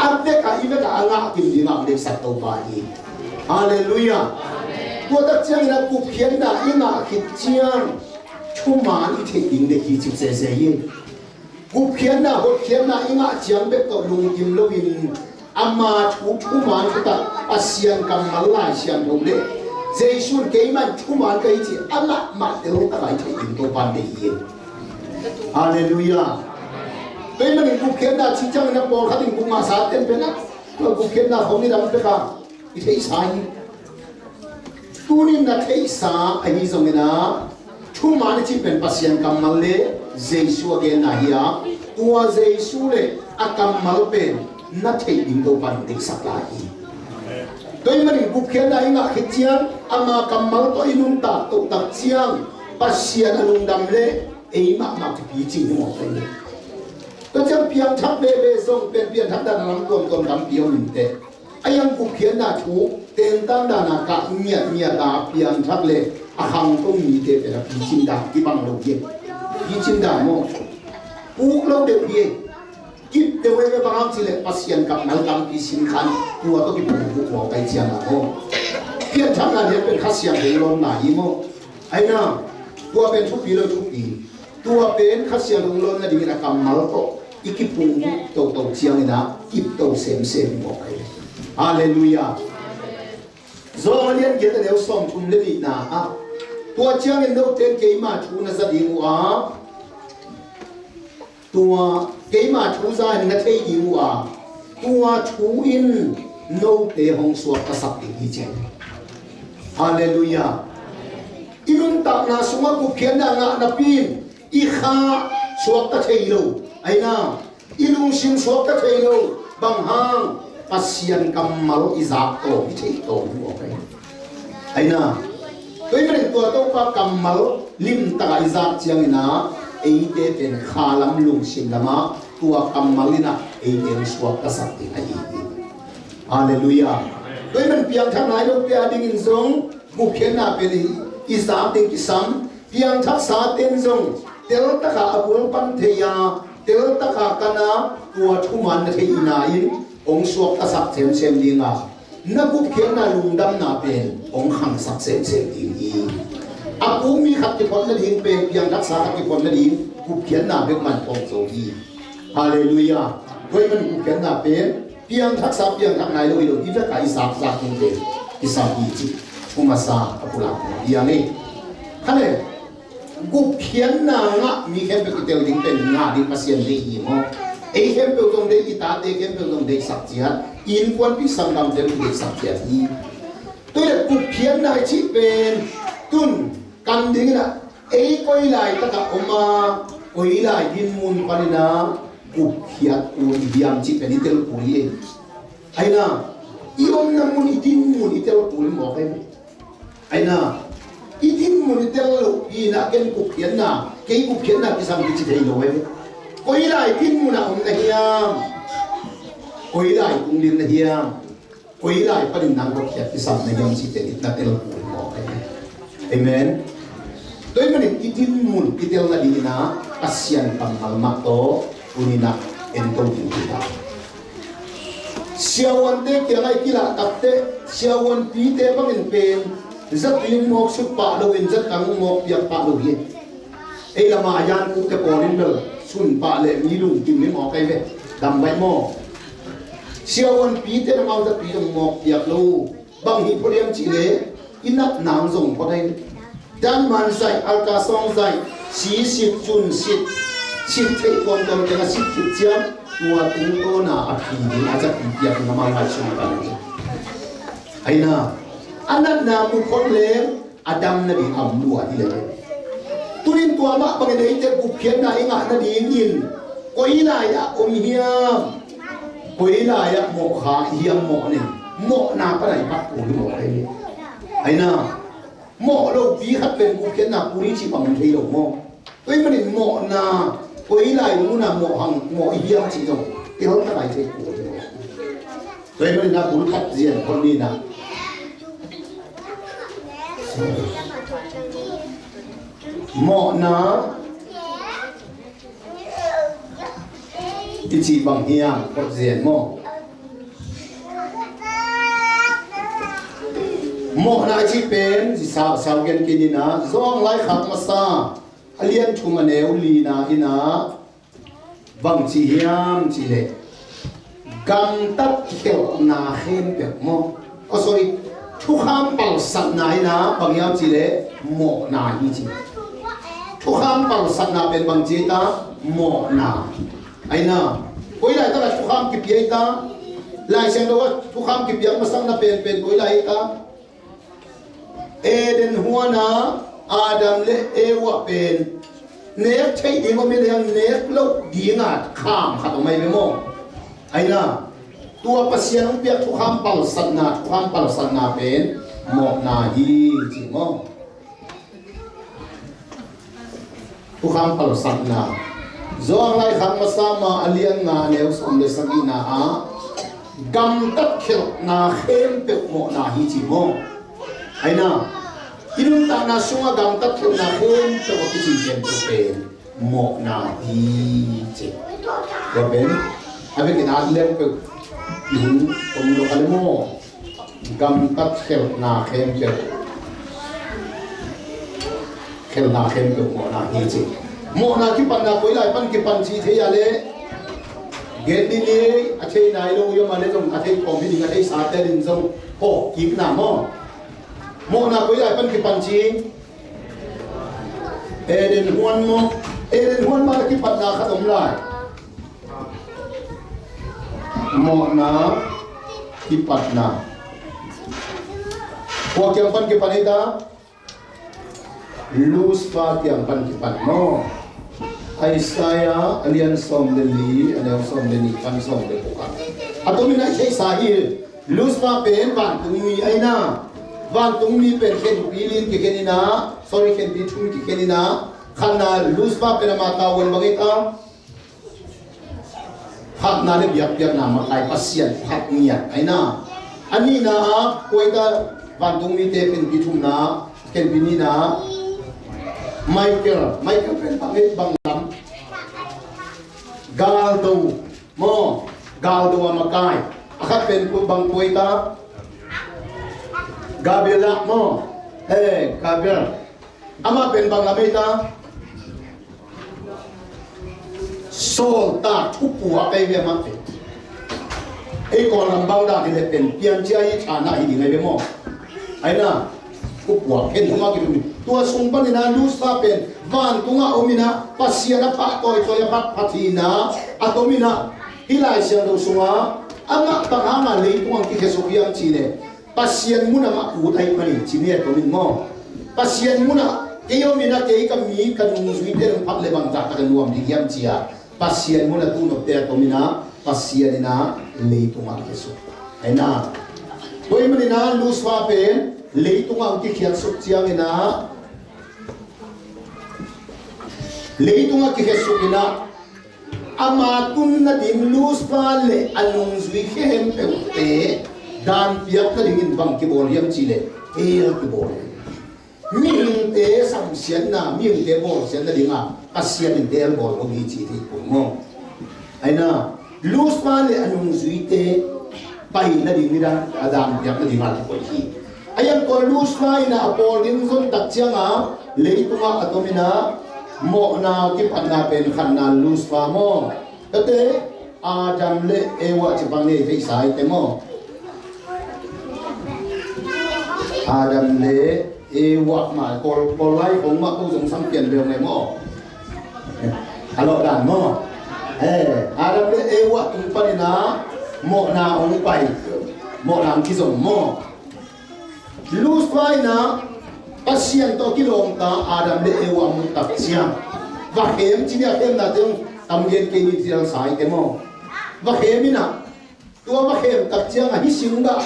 A vek a, i vek a, a ngah kim ding a deihsak Topa hi. Halleluiah. Tua tak ciangin a gupkhiatna i ngah khit ciang thuman i theih ding deih hi cih sese hi. Gupkhiatna, hotkhiatna i ngah ciang bek tawh lungkim loin, ama thu thuman thutak, Pasian kammal Lai Siangtho le Jesu in keimah in thuman ka hi cih a ngah mah tel tak a i theih ding Topa in deih hi. Halleluiah. Tua ahih manin gupkhiatna cih ciangin a pawlkhat in gup ngahsa ten pen a, tua gupkhiatna khawng nidang pek a i theihsa hi. Tuni in na theihsa ahi zongin a, thuman i cih pen Pasian kammal le Jesu a genna hi a, tua Jesu le a kammal pen na theih ding Topa in deihsak lai hi. Tua ahih manin gupkhiatna i ngah khit ciang, ama kammal tawh i nuntak tohtak ciang, Pasian a lungdam le ei mahmah kipicing hi mawk hi. Tua ciang piangthak veve zong pen piangthak dan a lam tuamtuam tampi om inteh. A hiang gupkhiatna thu tengtang dan a kah ngiatngiat a piangthak le a khangto mite pen a picin dan kibang lo hi. Picin dan maw, puk lo deuh hi. Kip deuh hi ve, bang hang cih leh Pasian kammal tampi sin khan tua tawh kipumkuk mawk ahih ciangin maw. Pianthakna lian pen Kha Siangtho lawnna hi maw. Ahi na, tua pen thupi lo thupi. Tua pen Kha Siangtho lawn nadingin a kammal tawh i kipumkuk toto ciangin a kipto semsem hi mawk hi. Halleluiah. Rom a lian giat a neu sawmthum le nihna ah, tua ciangin note in keima thu na za ding uh a, tua keima thu za in na thei ding uh a, tua thu in note hong suaktasak ding hi ci. Halleluiah. I nuntakna sungah gupkhiatna ngah napi in i kha suakta thei lo. Ahi na, i lungsim suakta thei lo. Bang hang? Pasian kammal i zak tawm, i theih tawm hi mawk hi. Ahi na, Tua ahih manin tua Topa kammal limtakah i zak ciangin ah eite pen kha lam lungsim lamah tua kammal in ah eite hong suaktasak ding ahi hi. Halleluiah. Tua ahih manin piangthak nai lote a dingin zong gupkhiatna pen i, i zak ding kisam. Piangthaksate in zong teltakah a bul pan thei a, teltakah kan a, tua thuman na theihna in hong suaktasak semsem ding a, na gupkhiatna lungdamna pen hong khangsak semsem ding hi. A puk mi khat kiphot nading pen, piangthaksa khat kiphot nading gupkhiatna bek man thawng zo hi. Halleluiah. Tua ahih manin gupkhiatna pen piangthaksa, piangthak nai lo hi lo, i vekpi-a i zak zak ding pen kisam hi cih thu masa a pulak hi a hi. Kha le, gupkhiatna ngah mi khempeuh kitel ding pen ngah ding Pasian deih hi maw? Ei khempeuh zong deih, i tate khempeuh zong deihsak ciat, i innkuanpih sanggamte zong deihsak ciat hi. Tua leh gupkhiatna i cih pen tun kan dingin ah ei koi laitakah om a, koi lai dinmun panin ah gupkhiat kul i hiam cih pen i tel kul hi. Aina, i omna mun, i dinmun i tel kul hi mawk ahi. Aina, i dinmun i tel loh hi-in ah ken gupkhiatna, kei gupkhiatna kisam kici thei lo ahi. Koi lai dinmun ah om na hiam? Koi lai tung ding na hiam? Koi lai panin nang gupkhiat kisam na hiam cih pen i na tel kul hi mawk ahi. Amen. Tua ahih manin i dinmun i tel nadingin ah Pasian kammal mah tawh tuni-in ah ento ding hi ta. Siavuante kiangah i kilah takteh siavuanpite bangin pen zatui hong mawk suk pah loin zatang hong mawk piak pah lo hi. Ei lamah a yankukte pawl in bel sun pah leh mi lungkim hi mawk ahi ve. Dam baih maw? Siavuanpite in amau zatui hong mawk piak lo. Bang hi phot hiam cih leh i natna hong zong phot ahi. Dan man zaih, ultrasound zaih, si sit, cun sit, sit theih tuamtuam teng a sit khit ciang tua tungtawna a phi ding a zatui piak ding amau lai sung a pan hi. Aina, a natna mu phot leng a dam nading a om lua hi leh. Tuni-in tua mah bangin eite gupkhiatna i ngah nadingin koi lai-ah om hiam? Koi lai-ah mawh kha i hiam mawh ning? Mawhna pan a i pat kul hi mawk ahi. Aina, mawh lopi khat pen gupkhiatna kul hi cih bang om thei lo maw? Tua ahih manin mawhna, koi lai munah mawh hang, mawh i hiam cih zong teltak a i theih kul hi mawk. Tua ahih manin a bul khat zian phot ni-in ah, mawhna i cih bang hiam, phot zian maw? Mawhna i cih pen, i sau, sau gen kei ni-in ah, Johan laikhak masa a lian thum a neu lina in ah, bang ci hiam cih leh, gamtat khelhna khempeuh maw? Oh, sorry, thukham palsatna in ah bang hiam cih leh mawhna hi ci. Thukham palsatna pen bang ci hi ta? Mawhna. Aina, koi laitak a thukham kipia hi ta? Lai Siangtho a thukham kipiak masakna penpen koi lai hi ta? Eden huan ah Adam le Eva pen nek theih ding om hi leng nek loh ding a kham khat om ahi ve maw? Aina, tua Pasian hong piak thukham palsatna, thukham palsatna pen mawhna hi ci maw? Thukham palsatna. Johan laikhak masa mah a lian nga a neu sawm le sagihna ah, gamtat khelhna khempeuh mawhna hi ci maw? Aina, i nuntakna sungah gamtat khelhna khempeuh a kici khempeuh pen mawhna hi ci. Tua pen a vekin at leng peuh i hun om lo kha le maw? Gamtat khelhna khempeuh, khelhna khempeuh mawhna hi ci. Mawhna kipatna koi lai pan kipan ci thei a leh, gen ni ni, a thei nai lo i om a leh zong a thei khawm hi ding, a theisate ading zong phawk kikna maw? Mawhna koi lai pan kipan ci. Eden huan maw? Eden huan mah a kipatna khat om lai. Mawhna kipatna. Kua kiang pan kipan hi ta? Lucifer kiang pan kipan maw? Isaiah a lian sawm le li, a neu sawm le nih pan sawm le guk ah. A tomin a i theihsa hi. Lucifer pen vantungmi aina. Vantungmi pen khenpi li in kikhen in ah, sorry, khenpi thum kikhen in ah, khatna Lucifer pen ama tavuan bang hi ta? Khatna le biakpiakna makai, Pasian phat ngiat ahi na. A nihna ah kua hi ta? Vantungmite khenpi thumna, khenpi nihna, Michael. Michael pen bang hi, bang lam? Galdo maw, galdo a makai. A khat pen bang kua hi ta? Gabriel maw. He, Gabriel. Amah pen bang lam hi ta? Sawltak, thupuak ahi ve amah pen. Ei Kawl lam bang dan hi leh pen piancil hi, thana hi ding ahi ve maw. Ahi na, thupuak, khen thuma kitum. Tua sung panin ah Lucifer pen vantungah om in ah, Pasian a pahtawi tawi a phat phat hi in ah, a tom in ah, hih Lai Siangtho sungah amah bang hangah leitungah kikhesuk hiam cih leh, Pasian mun ah mah ut ahih manin ci ni, a tom in maw. Pasian mun ah kei om in ah, kei ka mi, ka nungzuite hong phat leh bangzah tak a nuam ding hiam ci a, Pasian mun ah tu nopte a tom in ah, Pasian in ah leitungah a kikhesuk ahi na. Tua ahih manin ah Lucifer pen leitungah hong kikhiatsuk ciangin ah, leitungah kikhesuk in ah, ama tun nading Lucifer le a nungzui khempeuhte dan piak nadingin bang kibawl hiam cih leh, hell kibawl hi. Mihingte samsiatna, mihingte bawlsiat nading a Pasian in hell bawl lo hi cih thei pun maw. Ahi na, Lucifer le a nungzuite pai nading, nidang a dan piak nading a kikoih hi. Ahi zongin tua Lucifer in ah a pawl ding zon tak ciangin ah leitungah a tom in ah mawhna kipatna pen khatna Lucifer maw. Tate, Adam le Eva ci bang nei theihsa hi te maw. Adam le Eva mah, Kawl, Kawl lai khong mah ko zong sam pian bel ngai maw. A lawh dan maw. Eh, Adam le Eva tung panin ah mawhna hong pai, mawhna hong kizom maw. Lucifer in ah Pasian tawh kilawm ta Adam le Eva mu tak ciang, va khem ci ni, a khemnate hong tam gen kei ni, ci dang sa hi te maw. Va khem in ah, tua va khem tak ciangin ah hih singgah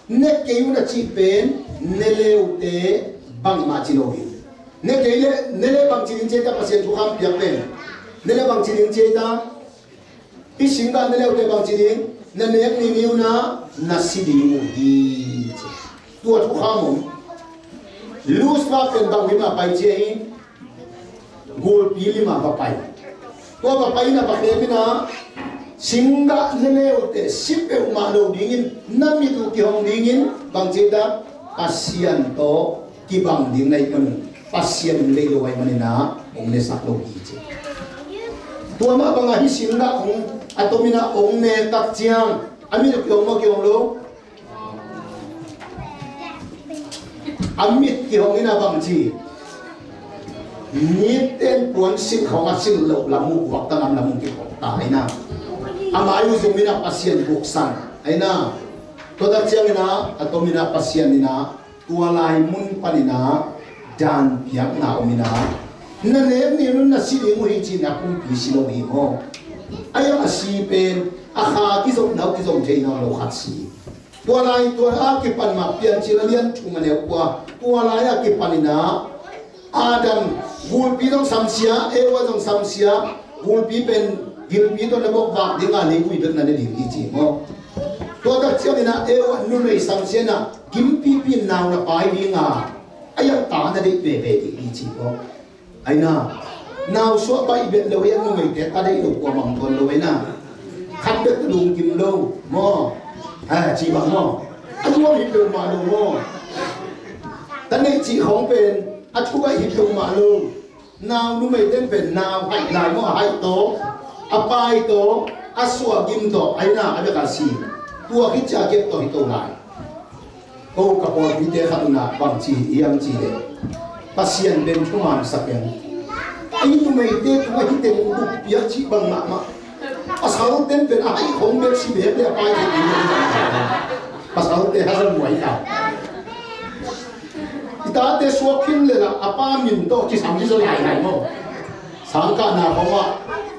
ne kei un a cih pen ne le uh teh bangmah ci lo hi. Ne kei leh, ne leh bang ci ding ci ei ta, Pasian thukham piak pen? Ne leh bang ci ding ci ei ta? Hih singgah ne le uh teh bang ci ding? Na nek ni ni un ah na si ding uh hi, ci. Tua thukham om. Lucifer pen bang lim a pai ci ei? Gulpi lim a va pai. Tua va pai in ah va khem in ah, singgah ne le uh teh si peuhmah lo dingin, na mit uh kihong dingin, bang ci ei ta? Pasian tawh kibang ding na hih manun, Pasian in deih lo ahih manin ah hong nesak lo hi, ci. Tua mah bangin hih singgah hong, a tom in ah hong nek tak ciang, a mit uh kihong maw, kihong lo? A mit kihong in ah bang ci? Mite in puan silh khawng a silh loh lam uh, vuak ta ngam lam uh kikhawng ta ahi na. A mai uh zum in ah Pasian buksan ahi na. Tua tak ciangin ah, a tom in ah Pasian in ah, tua lai mun panin ah dan piakna om in ah, na nek ni un na si ding uh hi, ci-in a kumpi si lo hi maw. Ahi zongin a si pen a kha kizopna uh kizom thei nawn lo khat si. Tua lai, tua a kipan mah Piancil a lian thum a neu kua, tua lai a kipan in ah, Adam, gulpi zong samsia, Eva zong samsia, gulpi pen gimpi tawh na bokvak ding a, leivui bek na ne ding hi, ci maw. Tua tak ciangin ah Eva numei samsia in ah, gimpipi in nau na pai ding a, a iang ta na deih veve ding hi, ci maw. Ahi na, nau suah baih bek lo hi a, numeite ta deih lo kua mah om tuan lo ahi na. Khat bek ta lungkim lo maw. A, ci bang maw. A nuam hi peuhmah lo maw. Ta neih cih khawng pen a thu baih hi peuhmah lo. Nau numeite in pen nau haih lai maw, a haih tawh, a pai tawh, a suah gim tawh, ahi na, a bek a si. Tua khit ciang a kep tawh hi to lai. Ko ka pawlpite khat un ah bang ci hiam cih leh, Pasian pen thuman sa keng. Ei numeite tungah hih teng bukpiak cih bang mahmah. Pasalte in pen a haih khawng bek si bek leh a pai thei ding. Pasalte hazat muai ta. I tate suak khin leh lah a pa min tawh kisam hi zaw lailai maw. Sangkahna khawng ah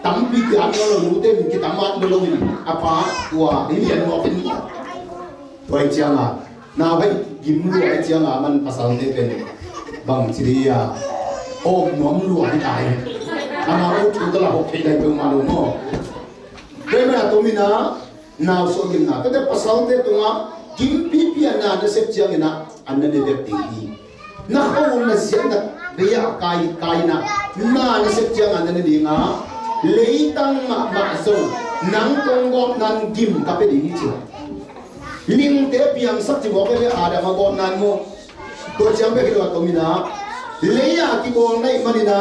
tampi kiat nawn lo, nute min kitam nawn lo in a pa tua hi lian mawk in maw. Tua hi ciangin nau haih Gim lua i cianga man pasalte pen bang ci dia om nuam lua hi tai. Amau thu tala hok thei dai peuhmah lo maw? Tua mana tua mina nau suah gimna tate pasalte tungah gimpipi a na na sep ciangina an na ne bek ding hi. Na khawul na siatna bei-ah kai kaina na na sep cianga na ne dinga leitang mahmah zong nang kong gawtnan gim ka pia ding hi ci. Lingte piangsak ci mawk e le Adam a gawtnan maw? Tua ciang bek hi lo a tomina lei-a kibawl na ih manina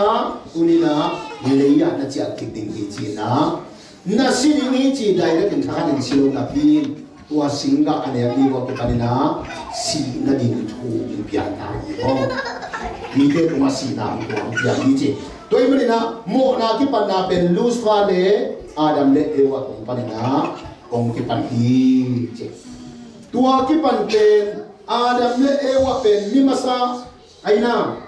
tunina lei-ah na ciah kik ding hi cina na si ding hi ci direct in thakhatin si lo napi in tua singgah a nek ni ua kipanina sihna ding thu in piang ta hi maw? Mite tungah sihna hong tua hong piang hi ci. Tua ih manina mawhna kipanna pen Lucifer le Adam le Eva tung panina kong kipan hi ci. Tua kipan pen Adam le Eva pen mi masa aina.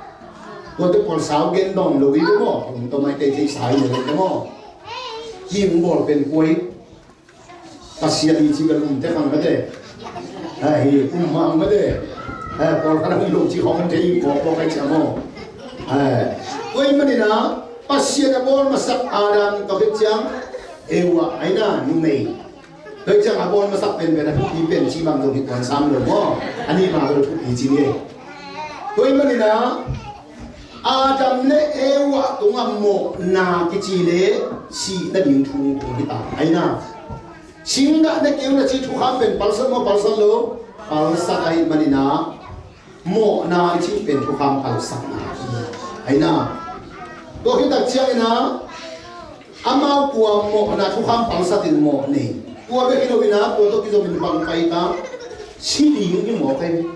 Tuate pawl sau gen dong lo i maw? Hong to mai te thei sai le maw? Hi hong bawl pen kuai Pasian i ci bel um te khang mate. Hi um mang mate. Pawl khat hong lo ci hong te i bawl bawl kai cia maw? Tua ih manina Pasian a bawl masak Adam ka bek ciang Eva aina numei. Tua ciang a bawl masak penpen a thupi pen ci bang zong hi tuan sam lo maw? A nih bang lo thupi ci ni. Tua ih manina Adam le Eva tungah mawhna kici le sihna ding thu tung hi ta. Aina singgah na keu na ci thukham pen palsat maw palsat lo? Palsat ahih manina mawhna i cih pen thukham palsatna aina. Tua khit tak ciangina amau tua mawhna thukham palsatin mawh nei. Tua bek hi lo ina tua tawh kizomin bang pai ta si ding hi mawk e.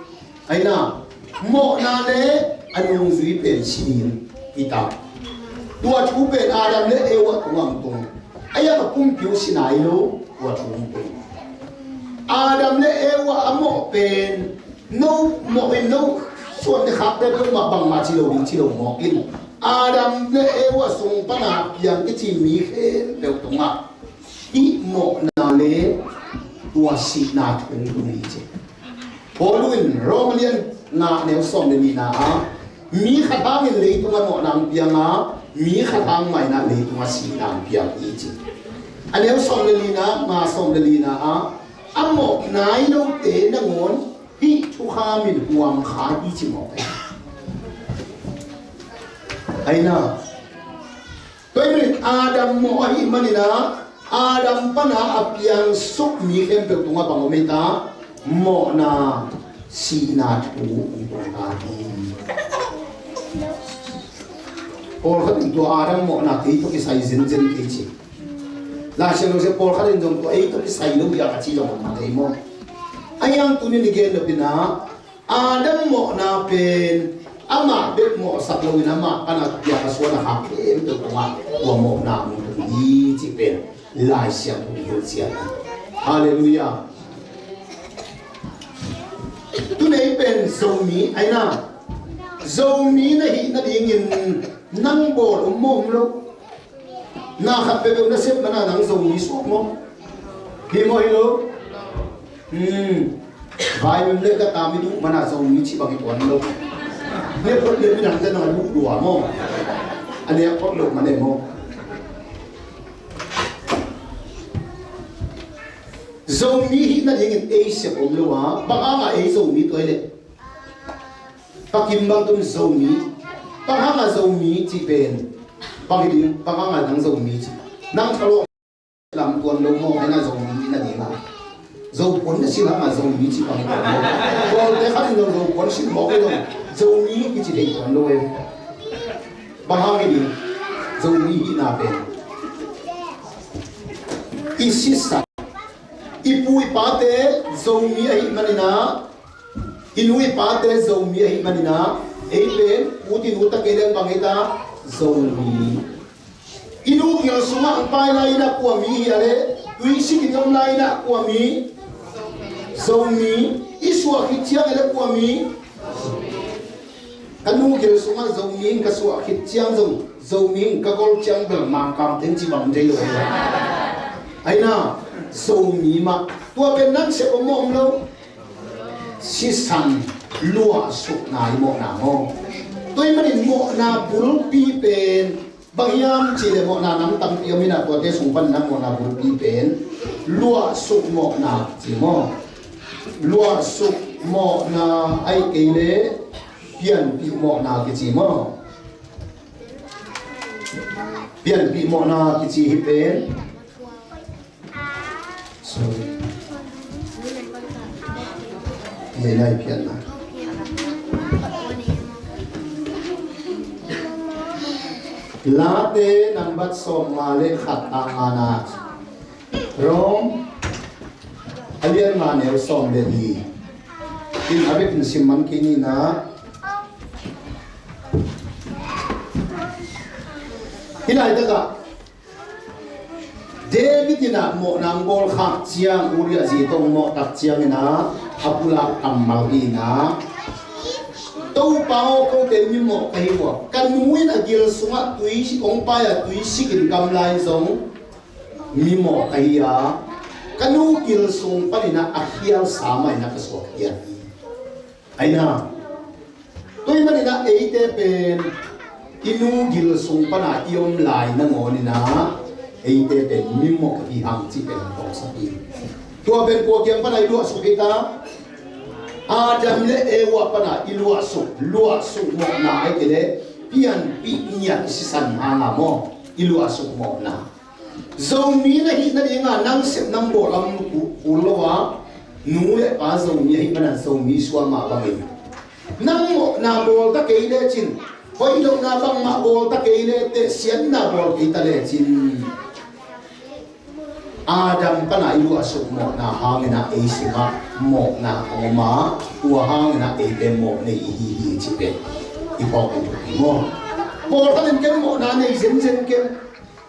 Aina mawhna le a nungzui pen si ding hi ta. Tua thu pen Adam le Eva tungah tung. Aia ka pumpi uh si nai lo tua thu tung. Adam le Eva a mawh pen no mawh in no suan te khak te peuhmah bangmah ci lo ding ci lo mawk in Adam le Eva sung pana piang kici mi khempeuh tungah hih mawhna le tua sihna thu tung hi ci. Paul in Rom lian nga neu sawm le nihna ah mi khat hangin leitungah mawhna ang pianga mi khat hang maina leitungah sihna ang piang hi ci. A neu sawm le nihna nga sawm le nihna ah a mawh nai lote nangawn hih thukham in huam kha hi ci mawk e. Aina tua ih manin Adam mawh ahih manina Adam pana a piangsuk mi khempeuh tungah bang om ei ta? Mawhna sihna thu hong tung ta hi. Pawlkhat in tua Adam mawhna kei tawh kisai zenzen kei ci. Laisiang lo sia pawlkhat in zong tua ei tawh kisai lo biak a ci zong om thei maw? A hiang tunin i gen lo pina Adam mawhna pen amah bek mawhsak loin amah pana piak a suan a khak khempeuh tungah tua mawhna hong tung hi cih pen Lai Siangtho in hilhcian hi. Halleluiah. Tunei pen Zomi aina Zomi na hih nadingin nang bawl om maw om lo? Na khat peuhpeuh na sep mana nang Zomi suak maw? Hi maw hi lo? Hmm. Vai mem le ka ta mi duh mana Zomi ci bang hi tuan lo. Ne phot le mi dang te nang a duh dua maw? A ne a phot lo mane maw? Zomi hih nadingin ei sep om lo a bang hanga ei Zomi tuai le Pakim bang tun Zomi. Bang hanga Zomi ci pen bang hi ding bang hanga nang Zomi ci. Nang thalo lam tuan lo maw hena Zomi na ding a. Zopuan na sil hanga Zomi ci bang hi tuan lo. Kawlte khat in lo Zopuan sil mawk hi lo. Zomi kici thei tuan lo e. Bang hang hi ding Zomi hihna pen i sisa i pu i pate Zomi ahih manina i nu i pate Zomi ahih manina ei pen u ti nu ta kei leng bang ei ta Zomi. I nu gil sungah ang pai lai inah kua mi hi a le tuisik in om lai inah kua mi Zomi. I suah khit ciang a le kua mi ka nu gil sungah Zomi in ka suah khit ciang zong Zomi in ka gol ciang bel Mangkam teng ci bang dei lo. Aina Zomi mah tua pen nang sep om om lo. sisan luahsukna i mawhna maw? Tua ahih manin mawhna bulpi pen bang hiam cih leh mawhna nam tampi om in ah, tuate sung panin ah mawhna bulpi pen luahsuk mawhna kici maw? Luahsuk mawhna ahih kei leh pianpih mawhna kici maw? Pianpih mawhna kici hi pen. Sorry. Hi nai pianna. Late nambat sawmnga le khat a ngana. Rom a lian nga neu sawm le li. In a bek in sim man kei ni na. Hi laitakah David in ah mawhna hong bawl khak ciang, Uriah zi tawh hong mawh tak ciangin ah a pulak kammal hi in ah, Topa aw, kote mimawh ka hi uh a, ka nu in a gil sungah tui hong pai a, tui sikin gamla in zong mimawh ka hi a, ka nu gil sung panin ah a khialsa mah in ah ka suak hi a. Aina, tua ahih manin ah eite pen i nu gil sung pana i om lai nangawnin ah eite pen mimawh i hi hang cih pen hong tawksak hi. Tua pen kua kiang pana i luahsuk hi ta? Adam le Eva pana i luahsuk, luahsuk mawhna ahih kei leh pianpih ngiat i sisan hang a maw, i luahsuk mawhna. Zomi na hih nadinga nang sep nang bawl a om kul lo a, nu le pa Zomi ahih manin Zomi suah mah bangin nang mawhna bawl ta kei lecin, hoih lohna bangmah bawl ta kei le, tehsiatna bawl kei ta lecin, Adam pana i luahsuk mawhna hangin ah ei sungah mawhna a om a, tua hangin ah eite mawh nei i hi hi cih pen i phawk in thupi maw? Pawlkhat in ken mawhna nei zenzen ken.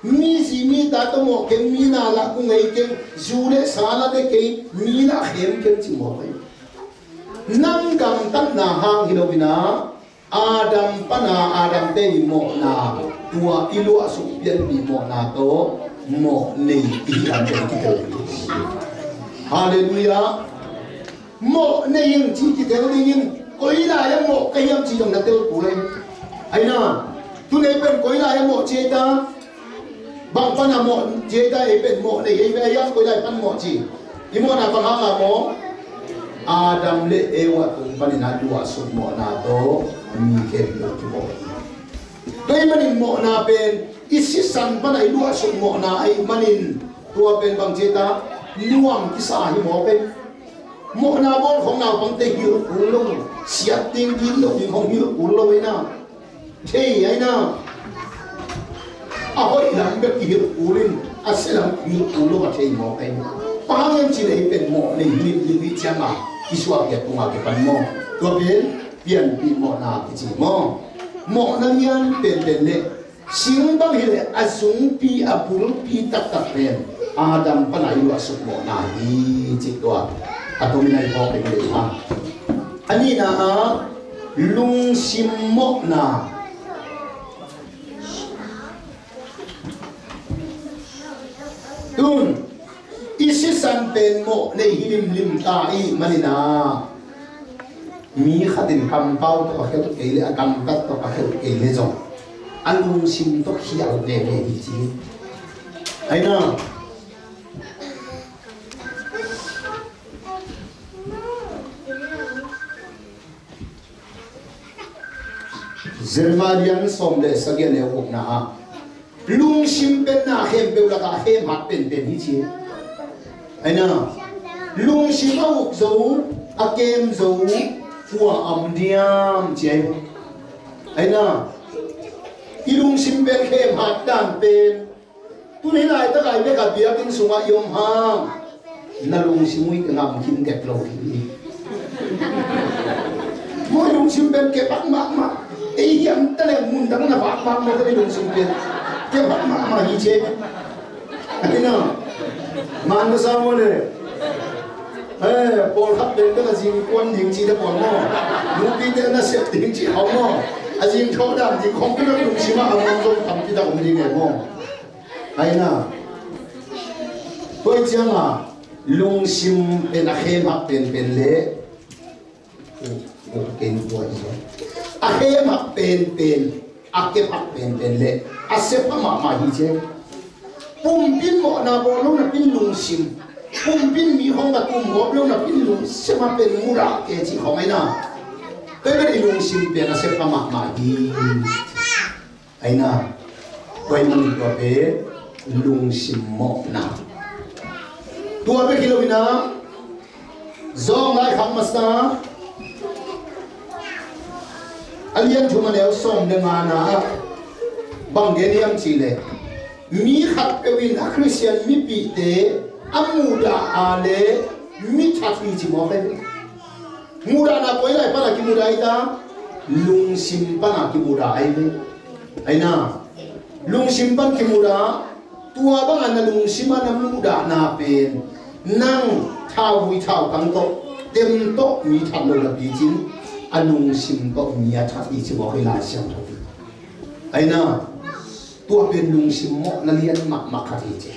Mi zi mi ta tawh mawh keng, mi na lah ku ngei keng, zu le sa lah ne keng, mi lah khem keng ci mawh keng. Nang gamtatna hang hi lo in ah, Adam pana Adam te i mawhna, tua i luahsuk pianpih mawhna tawh mawh nei i hi lam tawh i kitel. Halleluiah. Mawh nei ing ci kitel dingin, koi lai-ah mawh ka hiam ci zong na tel kul ei. Aina, tu nei pen koi lai-ah mawh ci ei ta? Bang pana mawh ci ei ta? Ei pen mawh nei ei ve, ei hiam koi lai pan mawh ci? I mawhna bang hanga mawh? Adam le Eva tung panin a luahsuk mawhna tawh mi khempeuh kimawh hi. Tua ahih manin mawhna pen i sisan pana i luahsuk mawhna ahih manin, tua pen bang ci ei ta? Nuam kisa hi mawk ei. Mawhna bawl khong naupangte hilh kul lo, siat ding, gilo ding khong hilh kul lo ei na. Thei ei na. A hoih lam bek i hilh kul in, a sia lam hilh kul lo a thei mawk ei. Bang hang hiam cih leh ei pen mawh nei limlim i hi ciang a, i suahkhiat tungah kipan maw? Tua pen pianpih mawhna kici maw? Mawhna lian penpen le sing bang hi leh a zungpi, a bulpi taktak pen Adam pana i luahsuk mawhna hi cih tua a tomin a i phawk ding hi hang. A nihna ah lungsim mawhna. Tun i sisan pen mawh nei hi limlim ta ahih manin ah, mi khat in kampau tawh a khelh kei leh, a gamtat tawh a khelh kei leh zong a lungsim tawh khial veve hi ci. Aina, Jeremiah lian sawm le sagih a neu gukna ah, lungsim pen na khempeuh lakah khemhat penpen hi ci. Aina, lungsim a uk zo, a kem zo, kua a om diam ci ei. Aina, i lungsim pen khemhat dan pen, tuni laitak a i bek a biakinn sungah i om hang, na lungsim uh i ngam khin dek lo hi. Maw, i lungsim pen kephat mahmah. Ei hiam ta leh mun dang na phat mahmah, ka i lungsim pen kephat mahmah hi ci. Aina, man na sa maw le. Eh, pawlkhat pen pen a zing kuan ding ci te pawl maw? Nupite na sep ding ci hau maw? A zing thawh dan ding khong pen a lungsim ah a man zong tampi tak om ding e maw? Aina, tua ciang a lungsim pen a khemhat penpen le Ken tua hi zaw. A khe mak penpen, a kepha mak penpen le a sepha mahmah hi ci. Pumpi in mawhna bawl lo napi in lungsim, pumpi in mi hong ka tum gawp lo napi in lungsim a pen mudah kei ci khawng ahi na. Tua pen i lungsim pen a sepha mahmah hi. Ahi na, tua ahih manin tua pen lungsim mawhna. Tua bek hi lo in a, John laikhak masa a lian thum a neu sawm le ngana ah bang gen hiam cih leh, mi khatpeuh in a Khristian mipihte a mudah a leh mi that hi ci mawk hi. Mudahna koi lai pana kimudah hi ta? Lungsim pana kimudah ahi ve. Ahi na, lungsim pan kimudah, tua bangin na lungsim a na mudahna pen nang thauvui thaukang tawh, tem tawh mi that lo napi cin, a lungsim tawh mi a that hi ci mawk hi Lai Siangtho. Ahi na, tua pen lungsim mawhna lian mahmah khat hi ci.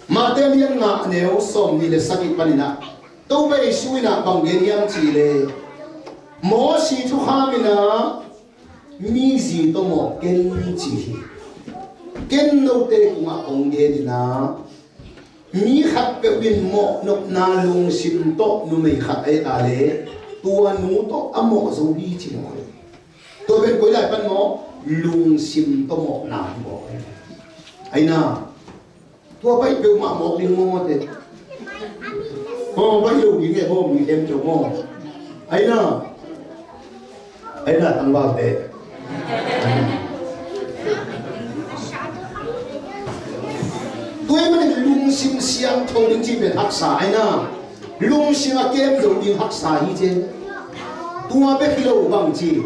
Mate lian nga a neu sawmnih le sagih panin ah, Topa Jesu in ah bang gen hiam cih leh, Mosi thukham in ah mi zi tawh mawh ken ci hi. Ken note kungah kong gen in ah, mi khatpeuh in mawhnopna lungsim tawh numei khat a et a leh, tua nu tawh a mawh zo hi ci mawk hi. Tua pen koi lai pan maw? Lungsim tawh mawhna hi mawk hi. Ahi na, tua baih peuhmah mawk ding maw te? Maw, baih lo ding e maw, mi khempeuh maw? Ahi na, ahi na, tangvalte. Tua ahih manin lungsim siangtho ding cih pen haksa ahi na, lungsim a kem zo ding haksa hi ci. Tua bek hi lo bang ci,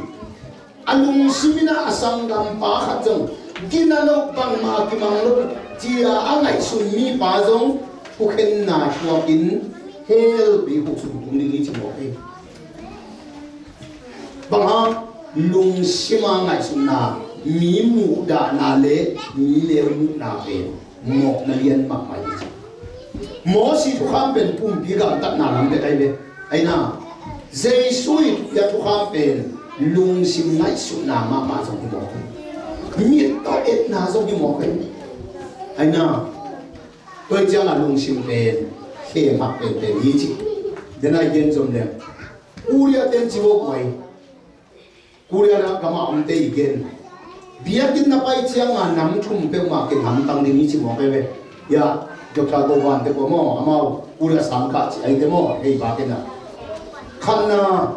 a lungsim in ah a sanggampa khat zong gina lo, bangmah kimang lo ci-a a ngaihsun mipa zong thukhenna thuakin hell bei khuk sung tung ding hi ci mawk hi. Bang hang? Lungsim a ngaihsutna, mi muhdahna le mi neu muhna pen mawhna lian mahmah hi ci. Mosi thukham pen pumpi gamtatna lam bek ahi ve. Ahi na, Jesu i thukham pen lungsim ngaihsutna mahmah zong hi mawk hi. Mit tawh etna zong hi mawk hi. Ahi na, tua hi ciangin lungsim pen khe mak penpen hi ci. Den a i gen zom leng, Korea ten ci vawk mai. Korea na gam a omte i gen, biakinn na pai ciangin nam thum peuhmah kei hamtang ding hi ci mawk hi ve. Ya, Doctor Go Van te peuh maw, amau Korea sangkah ci ahite maw, hei ba kei na. Khatna,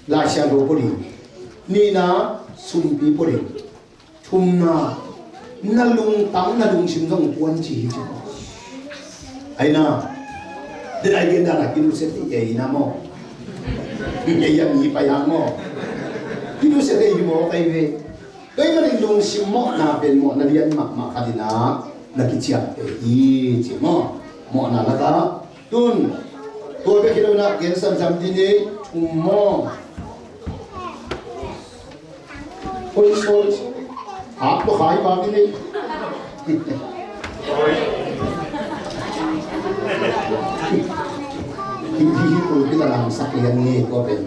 Lai Siangtho pua ding. Nihna, sumpi pua ding. Thumna, na lungtang, na lungsim zong puan ci hi ci. Ahi na, den a i gen dan a kinusia thei ei na maw? Ei a mi pai hang maw? Kinusia thei hi maw, kai ve. Tua ahih manin lungsim mawhna pen mawhna lian mahmah khat in ah na kiciamteh hi ci maw? Mawhna lakah Tun, tua bek hi lo in ah, gen samsam ding hi, thum maw? Oi, sorry. Hak tua khai bang ding hi. Hi, hi, hi, tua kita lam sak lian ni tua pen.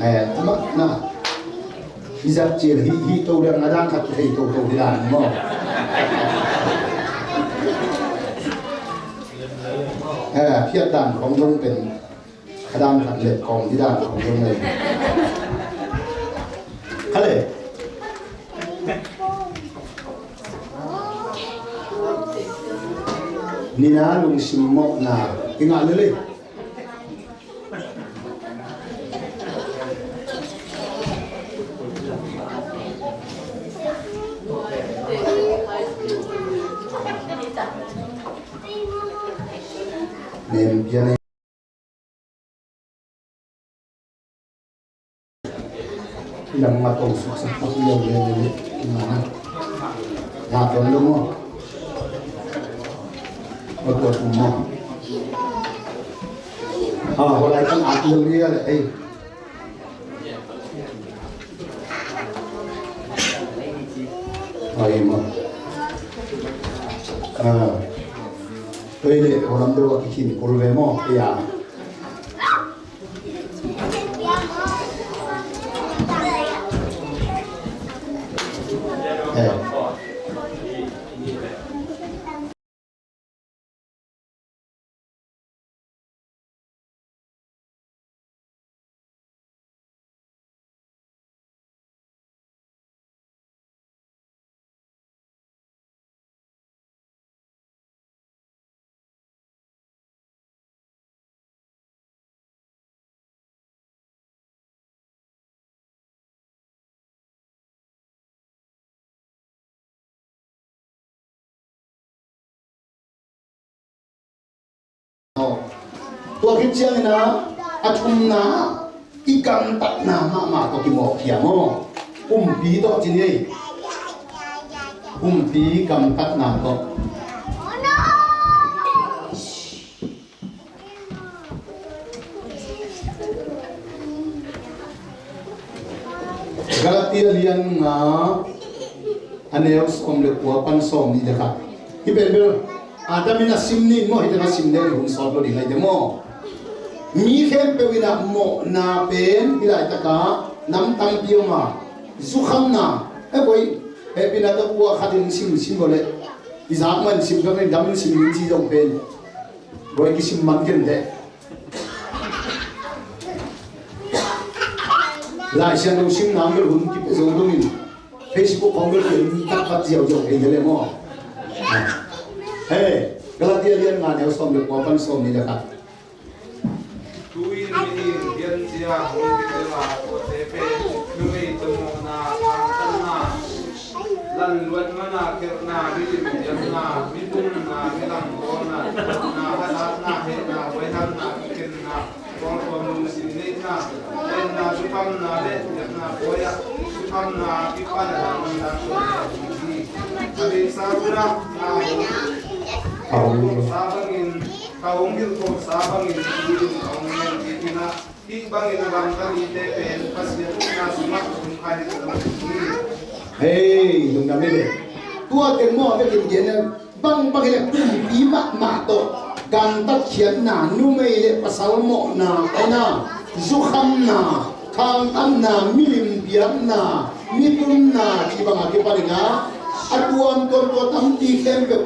Eh, ama, na. Hi zat cil, hi, hi to dang a dang khat thei to to hi dan maw. Eh, phiat dan khong zong pen a dan khat let kong hi dan khong zong le. Kha le. Nina lungsim mawhna. Ki ngah le le. Nem pian Lam nga tong suksak pak liau le le le. Nga na. Nga tong lo mo. Mo tua tum mo. Ah, holai kan at lo liau le. Ei. Ai mo. Ah. Ei le, holam do ki kin kul ve mo. Ya. Tua khit ciangin ah, a thumna, i gamtatna mahmah tawh kimawhkhia maw? Pumpi tawh ci ni ei. Pumpi gamtatna tawh. Galatia lian nga, a neu sawm le kua pan sawmnih le khat. Hih pen bel, a, Adam in a sim ni maw, hih teng a sim deuh i hun sawt lo ding ahi de maw? Mi khempeuh in a mawhna pen, hih laitakah nam tampi om a, zukhamna, eh, koi, eh, pina tawh kua khat in sim, sim lo leh, i zak man sim, ka pen dam in sim, in ci zong pen. Bawi kisim man ken teh. Lai Siangtho simna bel hun kipia zo dongin Facebook khong bel ken tak khat ziauziau thei le maw? Hei, Galatia lian nga neu sawm le kua pan sawmnih le khat. Tu-in mihing bianzia hong kitel a, tuate pen numei tawh mawhna, khangtanna, lanluat mana, khelhna, milim biakna, mi pumna, mi langkawlna, thupna, a hatna, hehna, huaihamna, kikhenna, tuamtuam lungsim neihna, enna, zukhamna le biakna pawi-ah zukhamna kipan a dang dang hi. A beisa hunah na hong hilhkhawhsa bangin, ka hong hilhkhawhsa bangin tu-in ka hong ngen kik hi. Hih bangin a gamta mite pen Pasian ukna sungah hong kha hi lo hi. Hei, lungdam hi ve. Tua teng maw, a vekin gen bangbang hi leh pumpi mahmah tawh gamtat khiatna, numei le pasal mawhna, aina, zukhamna, khangtanna, milim biakna, mi pumna, cih bangah kipan in a, a tuamtuam tua tampi khempeuh,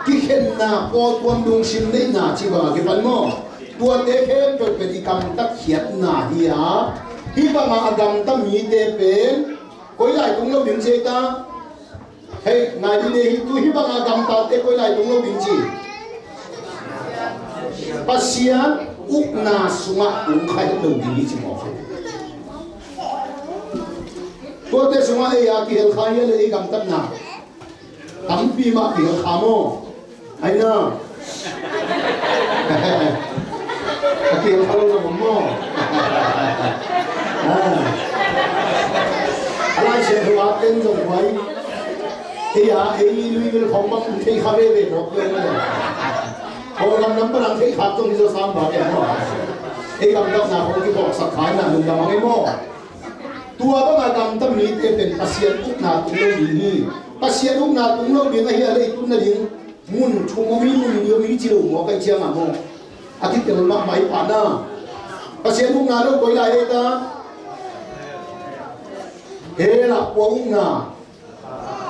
kikhenna, pawltuam lungsim neihna, cih bangah kipan maw? Tuate khempeuh pen i gamtat khiatna hi a, hih bangah a gamta mite pen koi lai tung lo ding ci ei ta. Hei, ngai dih ni, hih tu hih bangah a gamtate koi lai tung lo ding ci. Pasian ukna sungah tung kha het lo ding hi ci mawk hi. Tuate sungah ei a kihel kha hi a leh ei gamtatna tampi mah kihel kha maw? Aina. A kihel kha lo zong om maw? Ah. A Lai Siangtho a ten zong huai. Ei a, ei lui vel khawng bang thei kha veve mawk vel maw? Kawlgam lam pan ang thei khak zong hi zaw sam bak e maw? Ei gamtatna khawng kiphawksak kha hi na, lungdam ang ei maw? Tua banga gamta mite pen Pasian ukna tung lo ding hi. Pasian ukna tung lo ding ahi a, lei tun nading mun thum om hi, mun li om hi ci lo maw, kai cianga maw? A kitel mahmah i pahna. Pasian ukna lo koi lai ei ta? Hell ah pua ukna,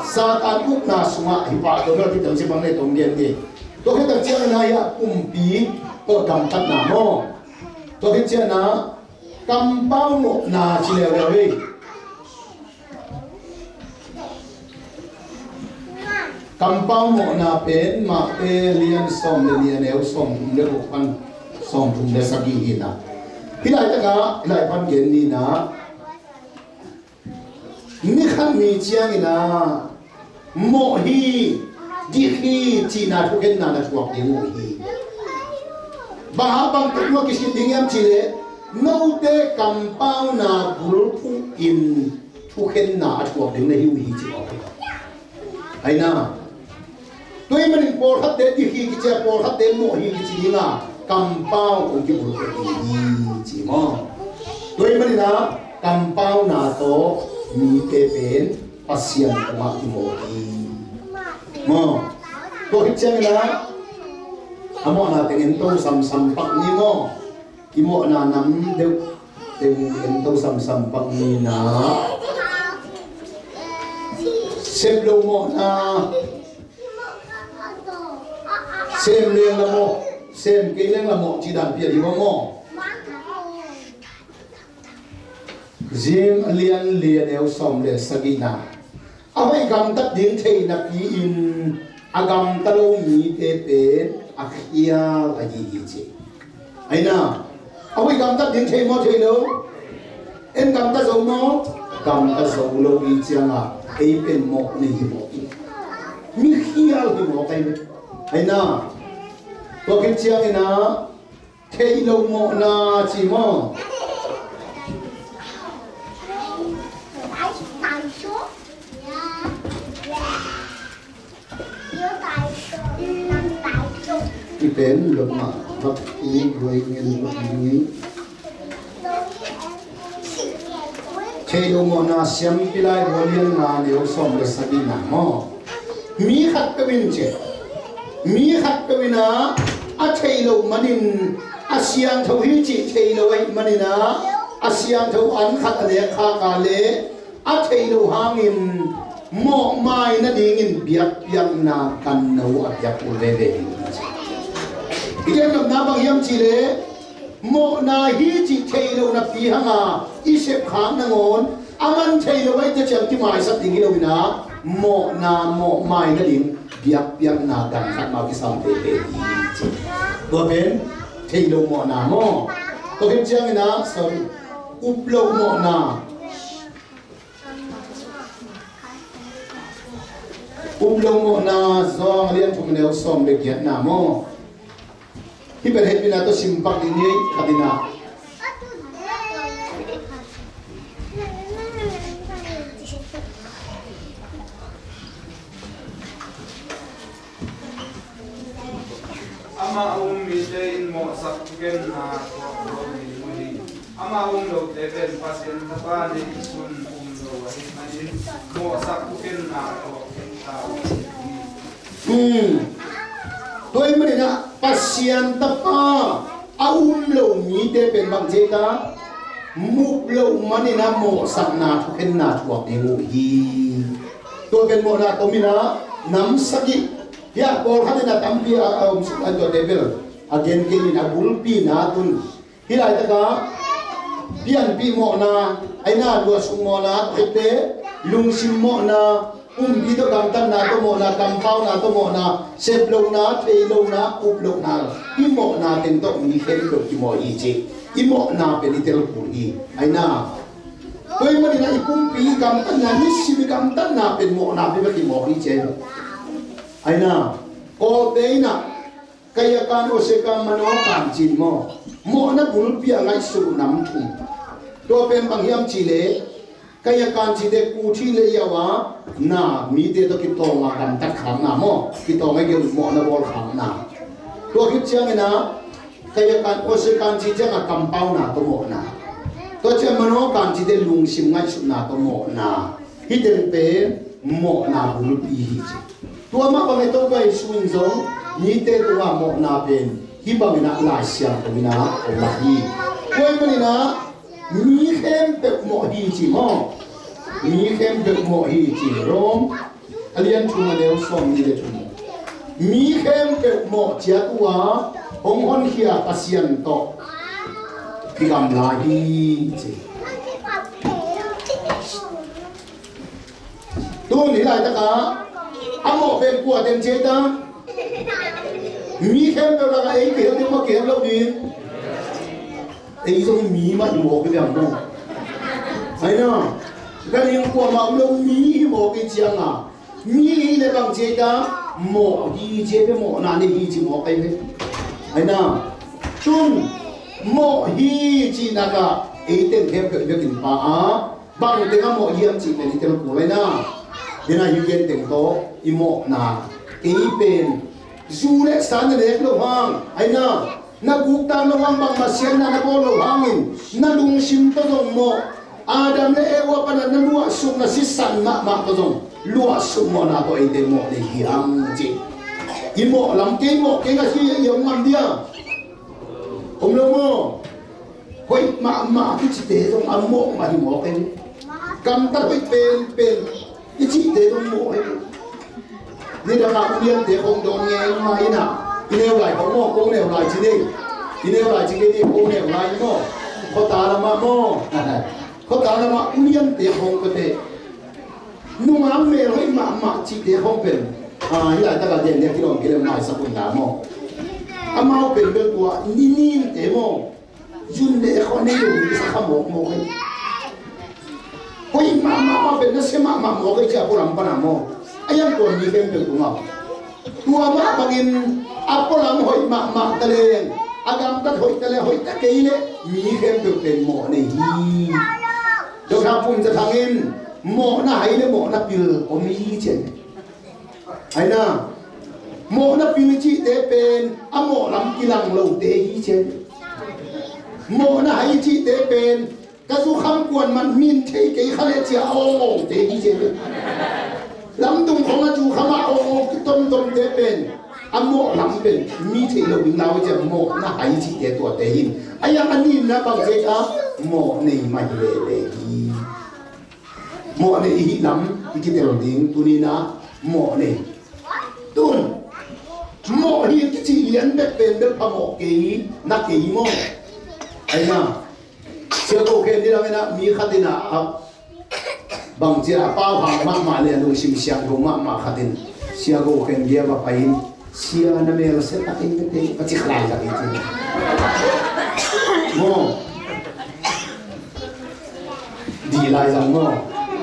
Satan ukna sungah hi pah, tua lo kitel ci bang le tong gen ni. Tua khit tak ciangin a hi a, pumpi tawh gamtatna maw? Tua khit ciangin a, kampau mawhna ci leuleu hi. Kampau mawhna pen Mate lian sawm le nih, a neu sawmthum le guk pan sawmthum le sagih hi na. Hih laitakah hih lai pan gen ni na. Ni khat ni ciangin a, mawh hi, dik hi cihna thukhenna na thuak ding uh hi. Bang hang bang tek maw kisit ding hiam cih leh, note kampauna bulphuh in thukhenna a thuak ding na hi uh hi ci mawk hi. Aina. Tua ahih manin pawlkhatte dik hi kici a, pawlkhatte mawh hi kici ding a, kampau hong kibulphuh ding hi ci maw? Tua ahih manin a, kampauna tawh mite pen Pasian tungah kimawh hi. Maw? Tua khit ciangin a, a mawhna teng ento samsam pak ni maw? I mawhna nam deuh teng ento samsam pak ni na. Sep lo mawhna, sem leng la mawh, sem kei leng la mawh, ci dan pian hi maw? James a lian li a neu sawm le sagihna. A hoih gamtat ding thei napi-in a gamta lo mite pen a khial ahi hi ci. Aina, a hoih gamtat ding thei maw thei lo? En gamta zo maw? Gamta zo lo hi cianga ei pen mawh nei hi mawh hi. Mi khial hi mawh kai ve. Aina, tua khit ciangina thei lo mawhna ci maw? I pen lotmah bak i guai ngen lotmah. Thei lo mawhna siampi lai bualian nga neu sawm le sagihna maw? Mi khat peuh in ci. Mi khat peuh in a, a thei lo manin a siangtho hi cih thei lo ahih manin a, a siangtho an khat a nek khak a leh a thei lo hangin mawhmai nadingin biakpiakna ganno a piak uh veve hi. I gengamna bang hiam cih leh mawhna hi cih thei lo napi hanga i sep khak nangawn a man thei lo ahih teh ciang kimaisak ding hi lo in a, mawhna mawhmai nading biakpiakna gan khat mah kisam tete hi ci. Tua pen thei lo mawhna maw? Tua khit ciangin a, sorry, up lo mawhna. Up lo mawhna, Johan a lian thum a neu sawm le giatna maw? Hih pen hehpihna tawh sim pak ding hi, khat in a. Amah a um mite in mawhsak thukhenna tuak lo ding uh hi. Amah a um lote pen Pasian Tapa neihsun um lo ahih manin mawhsak thukhenna tuak khin ta uh hi. Hmm. Tua ahih manin a Pasian Tapa a um lo mite pen bang ci ta? Mup lo manin a mawhsakna thukhenna tuak ding uh hi. Tua pen mawhna tom in a nam sagih. Hia, pawlkhat in a tampi a, a om suk a, tua tebel a gen kei in a bulpi na tun. Hih laitakah pianpih mawhna, aina luahsuk mawhna, khete lungsim mawhna, umpi tawh gamtatna tawh mawhna, kampauna tawh mawhna, sep lohna, thei lohna, up lohna, i mawhna teng tawh mi khempeuh kimawh hi ci. I mawhna pen i tel kul hi. Aina, tua ahih manin a i pumpi i gamtatna, nisim i gamtatna pen mawhna pen bek kimawh hi ci. Aina, Kawlte in a, kayakan, oseka, manokan ci maw? Mawhna bulpi a ngaihsut nam thum. Tua pen bang hiam cih leh, kayakan cite kuthi le yawa na mite tawh kitawng a gamtat khakna maw? Kitawng a gel mawhna bawl khakna. Tua khit ciangin a, kayakan, oseka ci ciang a kampauna tawh mawhna. Tua ciang manokan cite lungsim ngaihsutna tawh mawhna. Hih teng pen mawhna bulpi hi ci. Tua mah bangin Topa Jesu in zong mite tungah mawhna pen hih bangin a Lai Siangtho in a a lak hi. Tua ahih manin a mi khempeuh mawh hi ci maw? Mi khempeuh mawh hi ci. Rom a lian thum a neu sawmnih le thum. Mi khempeuh mawh ciat uh a hong honkhia Pasian tawh kigamla hi ci. Tun hih laitakah a mawh pen kua teng ci ei ta? Mi khempeuh lakah ei kihel ding maw, kihel lo ding? Ei zong mi mah hi mawk hi biang maw? Aina, ganhing kuamah om lo, mi hi mawk hi cianga, mi hi leh bang ci ei ta? Mawh hi ci ei ve, mawhna nei hi ci mawk ei ve. Aina, tun mawh hi cihnakah ei teng khempeuh i biakinn pa a bang teng a mawh hiam cih pen i tel kul aina. Hih na hi gen teng tawh i mawhna. Kei pen zu le sa na nek loh hang aina, na guktak loh hang, bangmah siatna na bawl loh hangin na lungsim tawh zong mawh. Adam le Eva pana na luahsuk, na sisan mahmah tawh zong luahsuk mawhna tawh eite mawh nei hi hang ci. I mawh lam kei mawh kei nga hi a i om ngam dia? Om lo maw? Hoih mahmah kicite zong a mawh mah hi mawk ei. Gamtat hoih penpen, I cihte tung mawh hi. Nidang a uliante khong dawn ngei ngai in ah, i neu lai khong maw, ko neu lai ci ni. I neu lai ci kei ni, ko neu lai maw. Khuata lamah maw. Khuata lamah uliante khong pete. Nungak mel hoih mahmah cihte khong pen, a, hih laitak a den dia kidawm kilem maisak un la maw. Amau pen bel tua nininte maw. Zun le khua nei lo ding kisa kha mawkmawk hi. Hoih mahmah mah pen nasia mahmah mawk hi cia pualam pana maw. A iang tua mi khempeuh tungah. Tua mah bangin a pualam hoih mahmah ta leng, a gamtat hoih ta leng, hoih ta kei leh mi khempeuh pen mawh nei hi. Dr. Pum Za Thang in mawhna hai le mawhna pil om hi cian. Aina, mawhna pil cihte pen a mawh lam kilang lote hi cian. Mawhna hai cihte pen ka zukham kuan man min thei kei kha le cia awngawngte hi cian. Lamdung khong a zukham a awngawng kitomtomte pen a mawh lam pen mi thei lo ding lau cia mawhna hai cihte tuate hin. A iang a ninna bang cia ka mawh nei mah hi lele hi. Mawh nei i hih lam i kitel ding tuni-in ah mawh nei. Tun mawh hi kici lian bek pen bel phamawh kei na kei maw. Aina, Sia Go Khen ni dang in ah mi khat in ah a bangci a pau hang mahmah le a lungsim siangtho mahmah khat in Sia Go Khen bia va pai in, Sia na mel sia tak in tete ka ci kha lai zang hi ci. Maw. Di lai zang maw.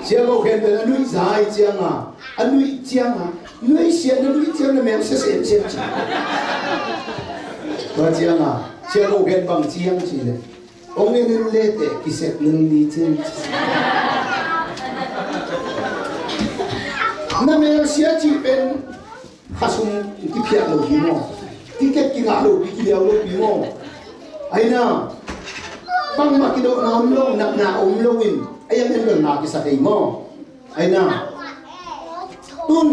Sia Go Khen pen a nuih zai ciang a, a nuih ciang a, nuih sia na nuih ciang na mel sia sem sem ci. Tua ciang a Sia Go Khen bang ciang ci le. Ong en in le te kisek lel ni cin. Na mel sia cih pen khasum kiphiat lo hi maw. Ticket kingah lo pi, kiliau lo pi maw. Aina, bangmah kidawhna om lo, natna om lo in a iang en bel na kisa thei maw. Aina, tun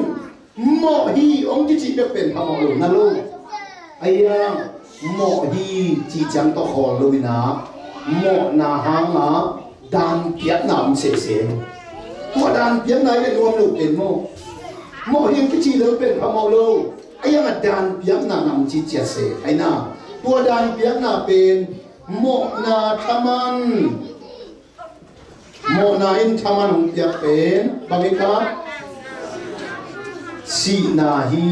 mawh hi ong kici bek pen phamawh lo na lo. Aia, mawh hi ci ciang tawh khawl lo in ah, mawhna hang a danpiakna om sese. Tua danpiakna hi le nuam lo pen maw. Mawh hi ong kici lel pen phamawh lo. Aia, a danpiakna na om ci ciat se. Aina, tua danpiakna pen mawhna thaman. Mawhna in thaman hong piak pen bang hi ka? Sihna hi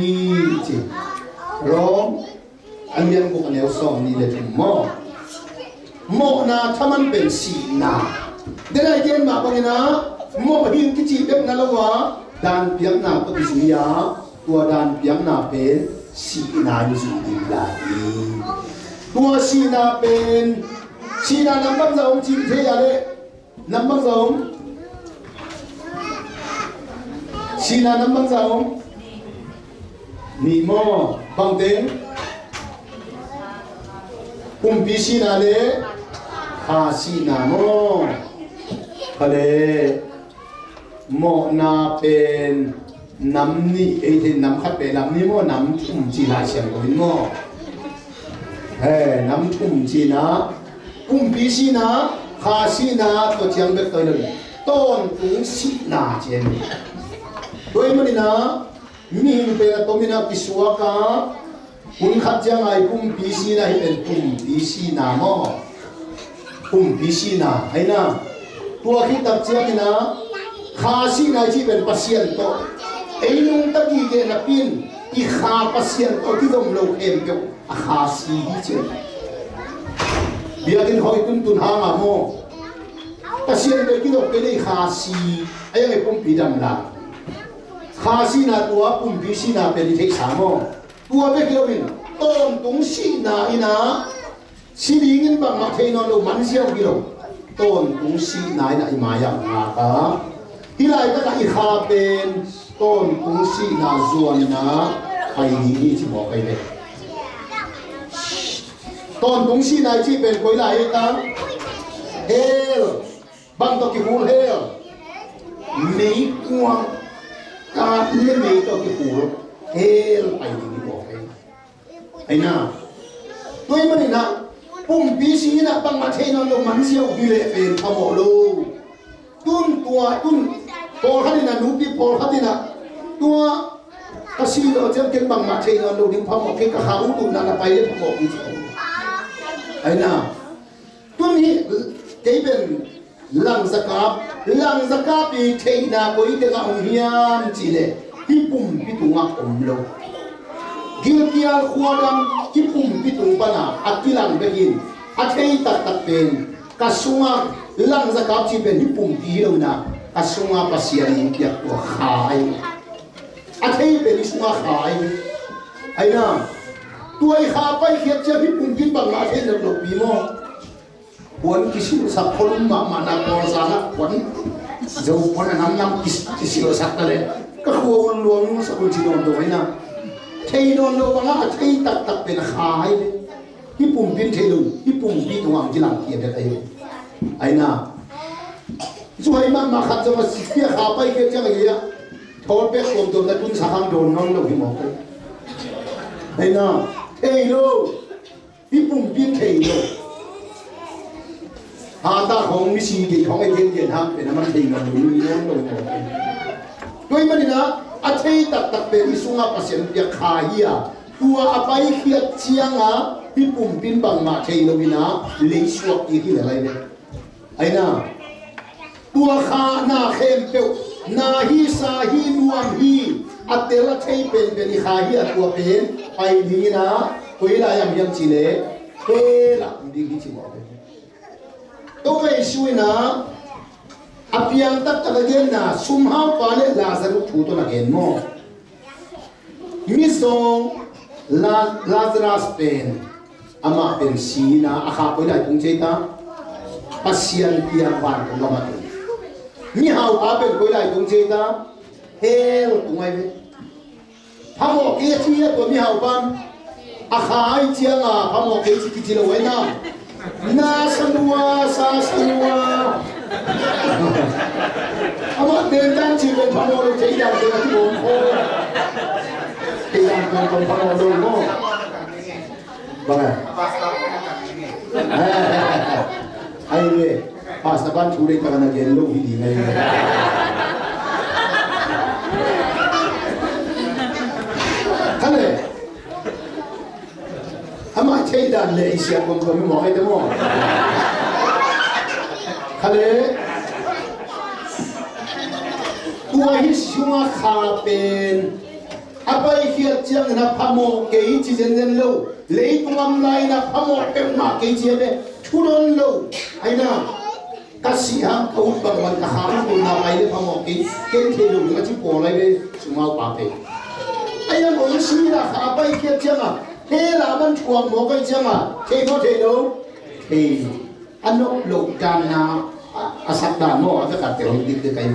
ci. Rom a lian guk a neu sawm nih le thum maw. Mawhna thaman pen sihna. Denai gen mah bangin ah mawh hi ong kici bek na lo a, danpiakna tawh kizui a, tua danpiakna pen sihna in zui ding lai hi. Tua sihna pen, sihna nam bangzah om cih thei a le, nam bangzah om? Sihna nam bangzah om? Nih maw, bang teng? Pumpi sihna le kha sihna maw. Kha le. Mawhna pen nam nih, ei theih nam khat pen nam nih maw, nam thum ci Lai Siangtho in maw. He, nam thum ci-in ah, pumpi sihna, kha sihna, tua ciang bek toi lo, tawntung sihna ci hi. Tua ahih manin ah, mihing pen a tomin ah kisuak a, hun khat ciang a i pumpi sihna hi pen pumpi sihna maw. Pumpi sihna, aina. Tua khit tak ciangin ah, kha sihna i cih pen Pasian tawh. Ei nungta gige napi-in, i kha Pasian tawh kizom lo khempeuh, a kha si hi ci. Biakinn hawh i tuntun hang a maw. Pasian tawh kizom kei leh i kha si, a iang i pumpi dam lai. Kha sihna tua, pumpi sihna pen i theihsa maw. Tua bek hi loin, tawntung sihna in ah, si dingin bangmah thei nawn lo, man ziau hi lo. Tawntung sihna in ah i mai-ah ngak a. Hih laitak ah i kha pen, tawntung sihna zuan in ah, pai ding hi ci mawk ahi ve. Tawntung sihna i cih pen koi lai hi ta? Hell. Bang tawh kihul hell? Meikuang, kat le mei tawh kihul hell pai ding hi mawk ahi. Aina. Tua ahih manin ah, pumpi si in ah bangmah thei nawn lo, man ziau hi leh pen phamawh lo. Tun tua, tun Pawlkhat in a nupi pawlkhat in a tua ka si lo ciang ken bangmah thei nawn lo ding phamawh kei ka kha ut utna na pai le phamawh kei ci. Aina tun hi kei pen langzakap, langzakap i theihna koi tengah om hiam cih leh hih pumpi tungah om lo. Gilkial khuadam hih pumpi tung pana a kilang bekin a thei taktak pen ka sunga langzakap cih pen hih pumpi hi lo ina ka sunga Pasian in piak tua kha ahi. A thei pen i sunga kha ahi. Aina tua i kha paikhiat ciang hih pumpi bangmah a thei lo pi maw? Puan kisilsak kholum mahmah na pawl zangah puan zo puan a namnam kis- kisilsak ta le ka khua un luang nung sak un ci dawn dawn aina thei dawn lo bangah a thei taktak pen a kha ahi. Hih pumpi in thei lo, hih pumpi tungah ang kilang kia bek ahi. Aina zuhai mahmah khat zong a sipia kha paikhiat ciang a gei ah thawl pek tuamtuam na tunsak hang dawn nawn lo hi mawk ahi. Aina thei lo. Hih pumpi in thei lo. Hata khong misi gei khong a gengen hang pen a man thei ngam lo ni nawn lo ngam. Tua ahih manin a thei taktak pen i sungah Pasian piak kha hi a tua a paikhiat cianga hih pumpi in bangmah thei lo ina lei suak kik hi le lai ve. Aina tua kha na khempeuh na hisa hi nuam hi a tel a thei penpen i kha hi a tua pen pai dingin a koi lai am hiam cih leh hell ah om ding hi ci mawk pen. Tua vei su ina a piang taktak a genna sumhaupa le Lazarus thu tawh na gen maw? Mizawng La- Lazarus pen amah pen sina a kha koi lai tung cei ta? Pasian piang vantung gam a tung. Mihaupa pen koi lai tung cei ta? Hell tung ai ve. Phamawh kei a ci a tua mihaupan a kha ai cianga phamawh kei ci kici lo ai na. Na sanua sa sanua. Amah ten tan ci pen phamawh lo cei dan te a ti bawm kho. Cei dan pen phamawh lo maw? Bang a ai ve. Pastor ban thu dei taka na gen lo hi ding ai ve. Khale. Amah thei dan le i siam gomgom i mawh ai te maw? Khale. Tua hi sunga kha pen a paikhiat ciangin a phamawh kei ci zenzen lo. Leitung am lai-in a phamawh peuhmah kei ci a le thudon lo. Aina ka sih hang ka ut bangban ka kha ut na pai le phamawh kei ken thei lo ding a ci pawl ai ve sumaupa kei. Aina kong sih na kha a paikhiat cianga hell ah man thuak mawk ai cianga thei maw thei lo? Thei. A nop loh danna a sak dan maw a vek a tel dikdik ai.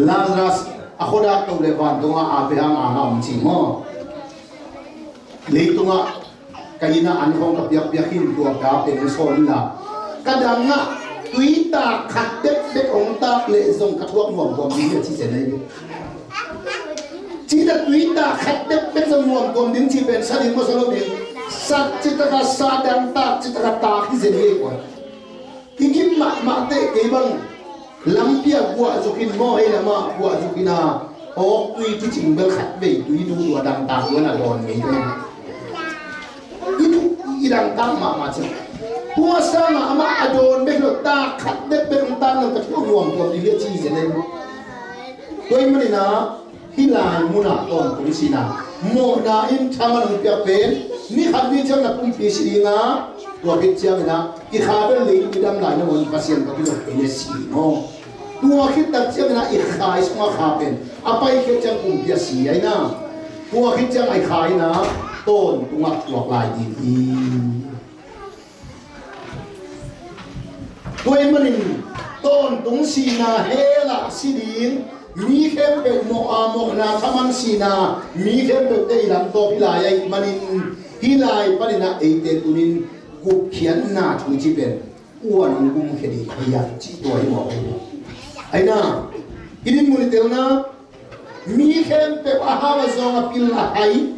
Lazarus a khuadak to le vantungah Abraham a na om ci maw? Leitungah ka inn ah an khawng ka piakpiak hi in tua ka pen sawl inla ka dangah tuitak khat bekbek hong tak leh zong ka thuak nuamtuam ding hi a ci zen ahi. Cita tuitak khat bekbek zong nuamtuam ding cih pen sa ding maw sa lo ding? Sak citaka sa dangtak citaka tak hi zen hi ei kua. Kigim mahmah teh kei bang lampi ah guah zukin maw hei lamah guah zukin a awk tui kicing bel khat vei tui duh tua dangtak tua na dawn ngei teh. I duh i dangtak mahmah ciang tua sangah amah a dawn bek lo tak khat bekbek hong tak nang ka thuak nuamtuam ding hi a ci zen ei. Tua ahih manin a hih lai munah tawntung sihna mawhna in thaman hong piak pen ni khat ni ciang na pumpi si ding a tua khit ciangin a i kha bel leitung i dam lai na hong Pasian tawh kizop kei le si maw? Tua khit tak ciangin a i kha i sungah kha pen a paikhiat ciang pumpi a si aina tua khit ciang a i kha in a tawntungah tuak lai ding hi. Tua ahih manin tawntung sihna hell ah si ding mi khempeuh mawh a mawhna thaman sihna mi khempeuh te i lamtawp hi lai ahih manin hih lai panin a eite tunin gupkhiatna thu ci pen kuan hong gumkhia ding hiam cih tua hi mawk hi. Aina i dinmun i telna mi khempeuh a hau a zawng a pil a hai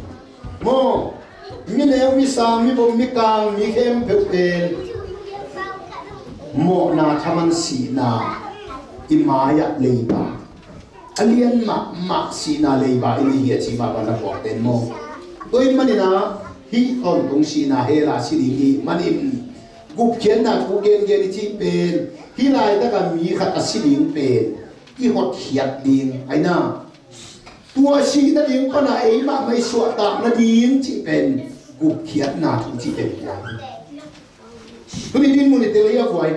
maw? Mi neu mi sang mi vom mi kang mi khempeuh pen mawhna thaman sihna i mai-ah leiba A lian mahmah sihna leiba in i hi a ci mahmah na puak ten maw? Tua ahih manin ah hih tawntung sihna hell a si ding i hih manin gupkhiatna thu gengen i cih pen, hih laitak a mi khat a si ding pen i hotkhiat ding, aina. Tua sih nading pan a ei mahmah i suahtak nading cih pen gupkhiatna thu cih pen hi a. Tuni dinmun i tel hi a, guai.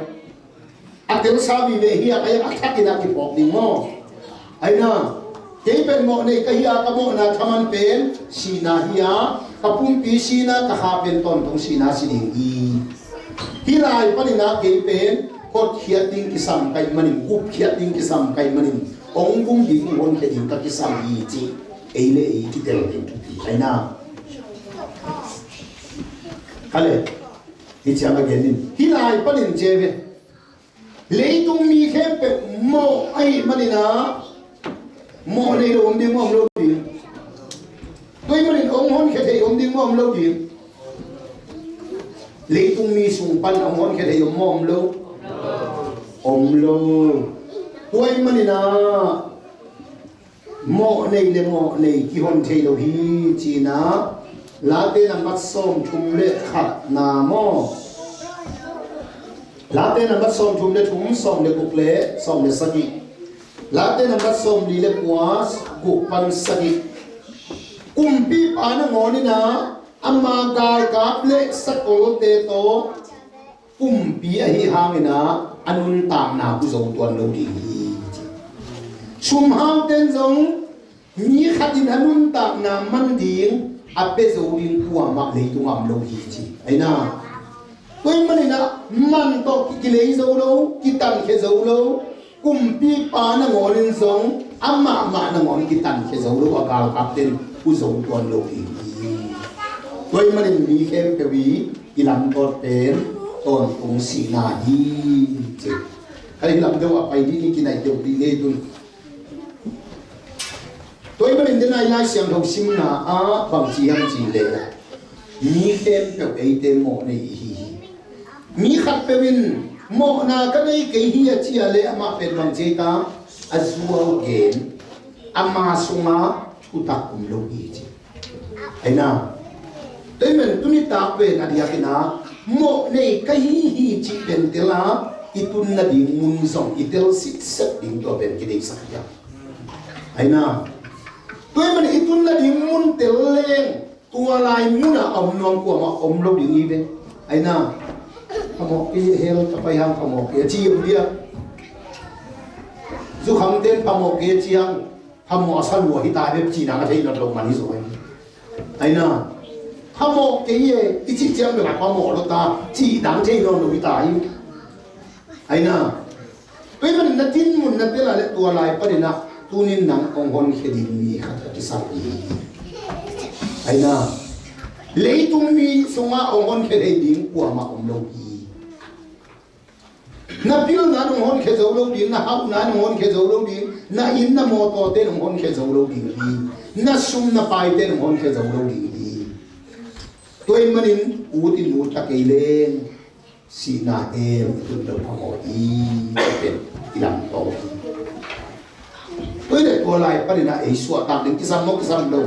A telsa vive hi a, a thakin a kiphawk ding maw? Aina, kei pen mawhnei ka hi a, ka mawhna thaman pen sihna hi a, ka pumpi sihna, ka kha pen tawntung sihna si ding hi. Hih lai panin ah kei pen hotkhiat ding kisam ka hih manin, gupkhiat ding kisam ka hih manin, hong gum ding, hong honkhia ding ka kisam hi cih ei le ei kitel ding thupi, aina. Ka le, hih ciang a gen in, hih lai panin ci ve. Leitung mi khempeuh mawh ahih manin ah mawhnei lo om ding maw, om lo ding? Tua ahih manin hong honkhia thei om ding maw, om lo ding? Leitung mi sung pan hong honkhia thei om maw, om lo? Om lo. Tua ahih manin ah mawhnei le mawhnei kihon thei lo hi ci-in ah Late nambat sawmthum le khatna maw? Late nambat sawmthum le thum, sawm le guk le sawm le sagih. Late nambat sawmli le kua, guk pan sagih. Kumpipa nangawn in ah ama galkap le sakolte tawh kumpi ahih hangin ah a nuntakna uh zo tuan lo ding hi. Sumhaute'n zong mi khat in a nuntakna man ding a pia zo ding kuamah leitungah om lo hi ci. Aina, tua ahih manin ah man tawh ki, kilei zo lo, kitankhia zo lo, kumpipa nangawn in zong amah mah nangawn kitankhia zo lo, a galkapte'n uh zo tuan lo ding hi. Tua ahih manin mi khempeuh i, i lamdawt pen tawntung sihna hi ci. Hih lamdeuh a pai dih ni, kinaih deuh dih ni tun. Tua ahih manin den a i Lai Siangtho simna ah bang ci hiam cih leh, mi khempeuh eite mawhnei i hi hi. Mi khatpeuh in mawhna ka nei kei hi a ci a leh amah pen bang ci ta, a zuau gen, ama sungah thutak om lo hi ci. Aina, tua ahih manin tuni tak pen a diakin ah mawhnei ka hi hi cih pen tel a, i tun nading mun zong i tel sitset ding tua pen kideihsak hi a. Aina, tua ahih manin i tun nading mun tel leng tua lai mun ah a om nuam kuamah om lo ding hi ve. Aina, phamawh kei, hell ka pai hang phamawh kei a ci om dia. Zukhamte'n phamawh kei a ci hang, phamawh a sa lua hi ta hi ve cih nang a thei nawn lo man hi zaw hi. Aina, phamawh kei e i cih ciang bek a phamawh lo ta cih nang thei nawn lo hi ta hi. Aina, tua ahih manin na dinmun na tel a leh tua lai panin ah tuni-in nang hong honkhia ding mi khat a kisam hi. Aina, leitung mi sungah hong honkhia thei ding kuamah om lo hi. Na pilna in hong honkhia zo lo ding, na hauhna in hong honkhia zo lo ding, na inn na mawtawte'n hong honkhia zo lo ding hi. Na sum na paite'n hong honkhia zo lo ding hi. Tua ahih manin ut in ut ta kei leng sihna hell i tun loh phamawh hi. Tua pen i lamto hi. Tua ahih leh tua lai panin ah ei suahtak ding kisam maw, kisam lo?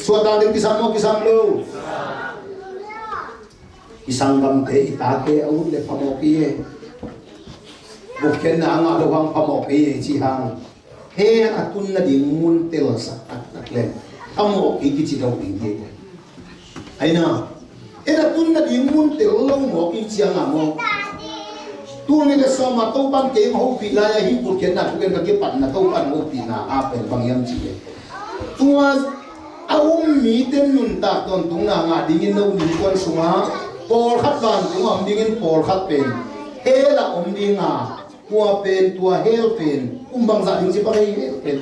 Suahtak ding kisam maw, kisam lo? I sanggamte, i tate a ut leh phamawh kei e. Gupkhiatna a ngah loh hang phamawh kei e ci hang, hell a tun nading mun telsak taktak leng phamawh kei kici lo ding hi. Aina, hell a tun nading mun tel lo mawk i ciang a maw, tul nih le sawm a Topa'n kei hong hopih lai-a hih gupkhiatna thugen ka kipatna Topa'n hong hopihna a pen bang hiam cih leh, tua a um mite'n nuntak tawntungna ngah dingin no innkuan sungah pawlkhat vantungah om dingin pawlkhat pen hell ah om ding a, tua pen, tua hell pen kum bangzah ding ci bang ei, hell pen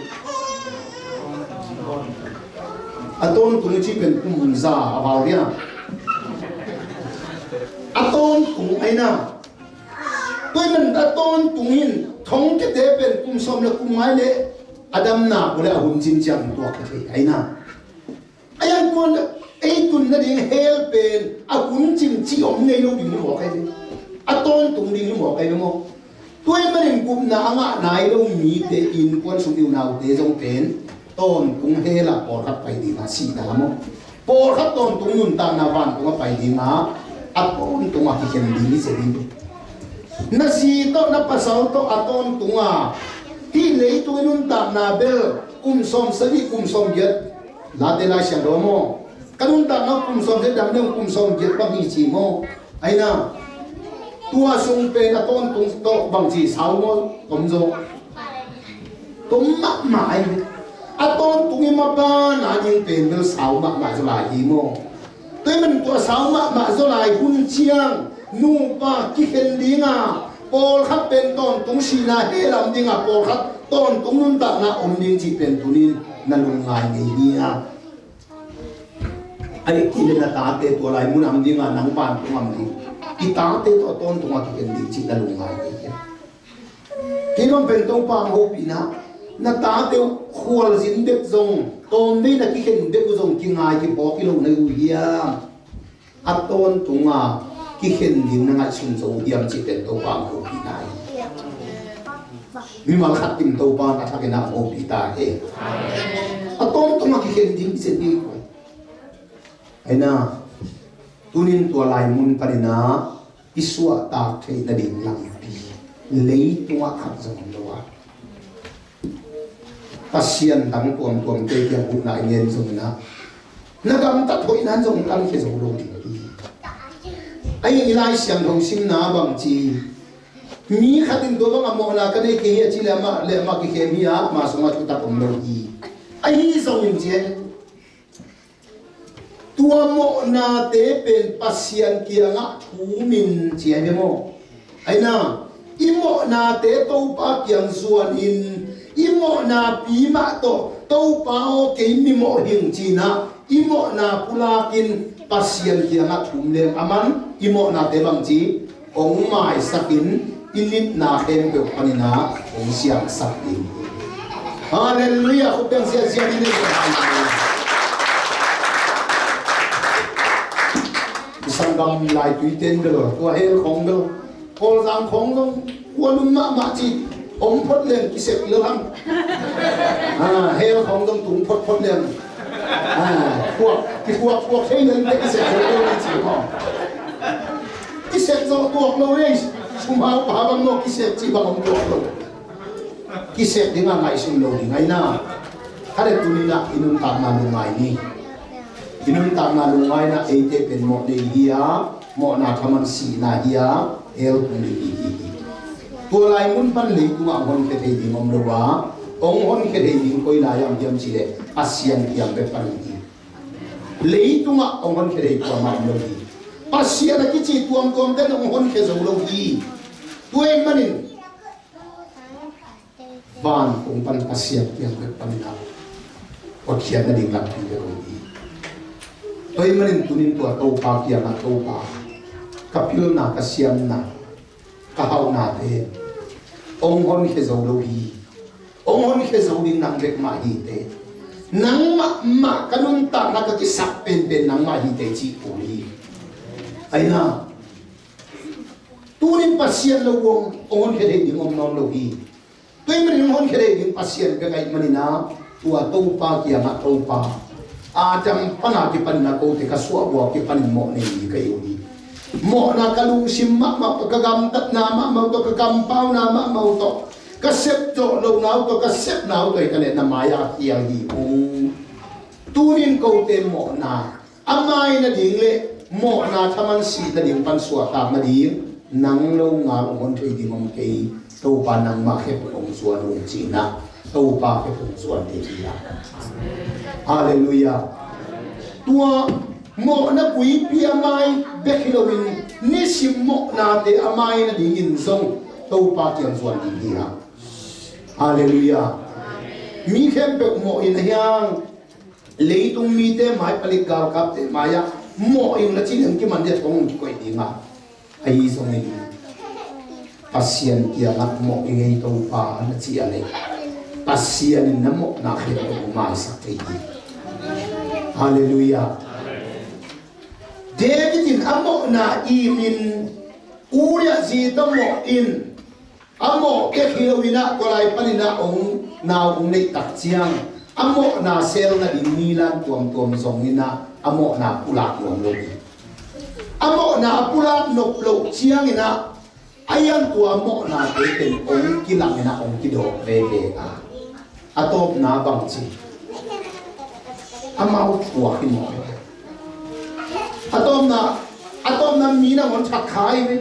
a tawntung i cih pen kum za a val dia. A tawntung, aina. Tua ahih manin a tawntung in thongkiate pen kum sawm le kum nga leh a damna uh leh a hun cin ciang tuak ka thei, aina. A hiang kuan ei tun nading hell pen a hun cin cih om ngei lo ding hi mawk ahi ve. A tawntung ding hi mawk ahi ve maw? Tua ahih manin gupna a ngah nai lo mite, innkuan sung, i unaute zong pen tawntung hell ah pawlkhat pai ding a, sihna maw? Pawlkhat tawntung nuntakna vantung ah pai ding a, a tawntung ah kikhen ding hi zen in. Na zi tawh na pasal tawh a tawntung ah, hih leitung i nuntakna bel kum sawm sagih, kum sawm giat, Late Lai Siangtho maw? Ka nuntakna kum sawm sagih, dam deuh kum sawm giat bang hi ci maw? Aina, tua sung pen a tawntung tawh bangci sau maw, tom zaw? Tom mahmah ahi. A tawntung i maban a ding pen bel sau mahmah zaw lai hi maw? Tua ahih manin tua sau mahmah zaw lai hun ciang nupa kikhen ding a, pawlkhat pen tawntung sihna hell ah om ding a, pawlkhat tawntung nuntakna om ding cih pen tunin na lungngai ngei hiam? Ahih kei leh na tate tua lai mun ah om ding a, nang vantung ah om ding. I tate tawh tawntung a kikhen ding cih na lungngai ngei hiam? Kei bang pen Topa hong hopihna, na tate uh khualzin bek zong, tawmvei na kikhen bek uh zong kingai kiphawk hi lo na hi uh hiam? A tawntung a kikhen ding na ngaihsun zo uh hiam cih pen Topa hong hopihna hi. Mimal khat kim Topa na thakin a hong hopih ta hen. A tawntung a kikhen ding i zen ding uh. Aina, tunin tua lai mun panin a i suahtak theih nading lampi leitungah khat zong om lo a, Pasian dang tuamtuamte kiang huhna i ngen zongin a, na gamtat hoihna in zong tankhia zo lo ding hi. Ahi, i Lai Siangtho simna bangci, mi khat in tua bang a mawhna ka nei kei hi a ci leh amah leh amah kikhem hi a, ama sungah thutak om lo hi. Ahi zongin cian, tua mawhnate pen Pasian kiangah thum in, ci ahi ve maw? Aina, i mawhnate Topa kiang zuan in, i mawhna pi mah tawh, Topa aw, kei mi mawh hing, ci-in a, i mawhna pulak in Pasian kiangah thum leng, aman i mawhnate bangci, hong maisak in, i nitna khempeuh panin a hong siangsak ding hi. Halleluiah. Khut beng siasia in. I sanggam laituite in bel, tua hell khawng bel, Kawlzang khawng zong, khualum mahmah ci, om phot leng kisek lel hang. Ah, hell khawng zong tung photphot leng. Ah, khuak, kikhuak khuak thei leng te kisek zo lel hang ci maw? Kisek zo tuak lo ei, sumau pa bang maw kisek ci bang om tuak lo. Kisek ding a ngaihsun lo ding aina. Kha le tuni-in a i nuntakna lungngai ni. I nuntakna lungngaina eite pen mawh nei hi a, mawhna thaman sihna hi a, hell tung ding hi hi hi. Tua lai mun pan leitungah hong honkhia thei ding om lo a, hong honkhia thei ding koi lai ah om hiam cih leh Pasian kiang bek pan hi. Leitungah hong honkhia thei kuamah om lo hi. Pasian a kici tuamtuamte in hong honkhia zo lo hi. Tua ahih manin vantung pan Pasian kiang bek panin a hotkhiat nading lampi bek om hi. Tua ahih manin tunin tua Topa kiangah, Topa, ka pilna, ka siamna, ka hauhnate hong honkhia zo lo hi. Hong honkhia zo ding nang bek mah hi teh. Nangmah mah ka nuntakna ka kisak penpen nangmah hi teh cih kul hi. Aina, tunin Pasian lo hong, hong honkhia thei ding om nawn lo hi. Tua ahih manin hong honkhia thei ding Pasian bek ahih manin a, tua Topa kiangah, Topa, Adam pan a kipanin a kote ka suahbua kipanin mawh nei ni ka hi uh hi. Mawhna ka lungsim mahmah tawh, ka gamtatna mahmah tawh, ka kampauna mahmah tawh, ka sep zawh lohna uh tawh, ka sepna uh tawh hi ka leh na mai-ah a kiang hi ung. Tunin kote mawhna a mai nading le mawhna thaman sih nading pan suahtak nading nang lo ngal hong hon thei ding om kei. Topa nangmah khephung hong zuan ung ci-in a, Topa khephung zuan ding hi a. Halleluiah. Tua mawhna buipi a mai bek hi loin nisim mawhnate a mai nadingin zong Topa kiang zuan ding hi a. Halleluiah. Mi khempeuh mawh in a hiang, leitung mite mai, palik galkapte mai-ah mawh in la cih leng kiman dia thong kikoih ding a. Ahi zongin Pasian kiangah mawh i ngei Topa na cih a leh Pasian in na mawhna khempeuh hong maisak thei hi. Halleluiah. David in a mawhna imin Uriah zi tawh mawh in A mawh bek hi loin ah, tua lai panin ah hong, nau hong neih tak ciang, a mawhna sel nading mi lam tuamtuam zongin ah, a mawhna pulak nuam lo hi. A mawhna a pulak nop loh ciangin ah, a ian tua mawhnate pen hong kilangin ah hong kidawk veve a. A tawpna bang ci? Amau thuak hi mawh. A tawpna, a tawpna mi nangawn that kha hi ve.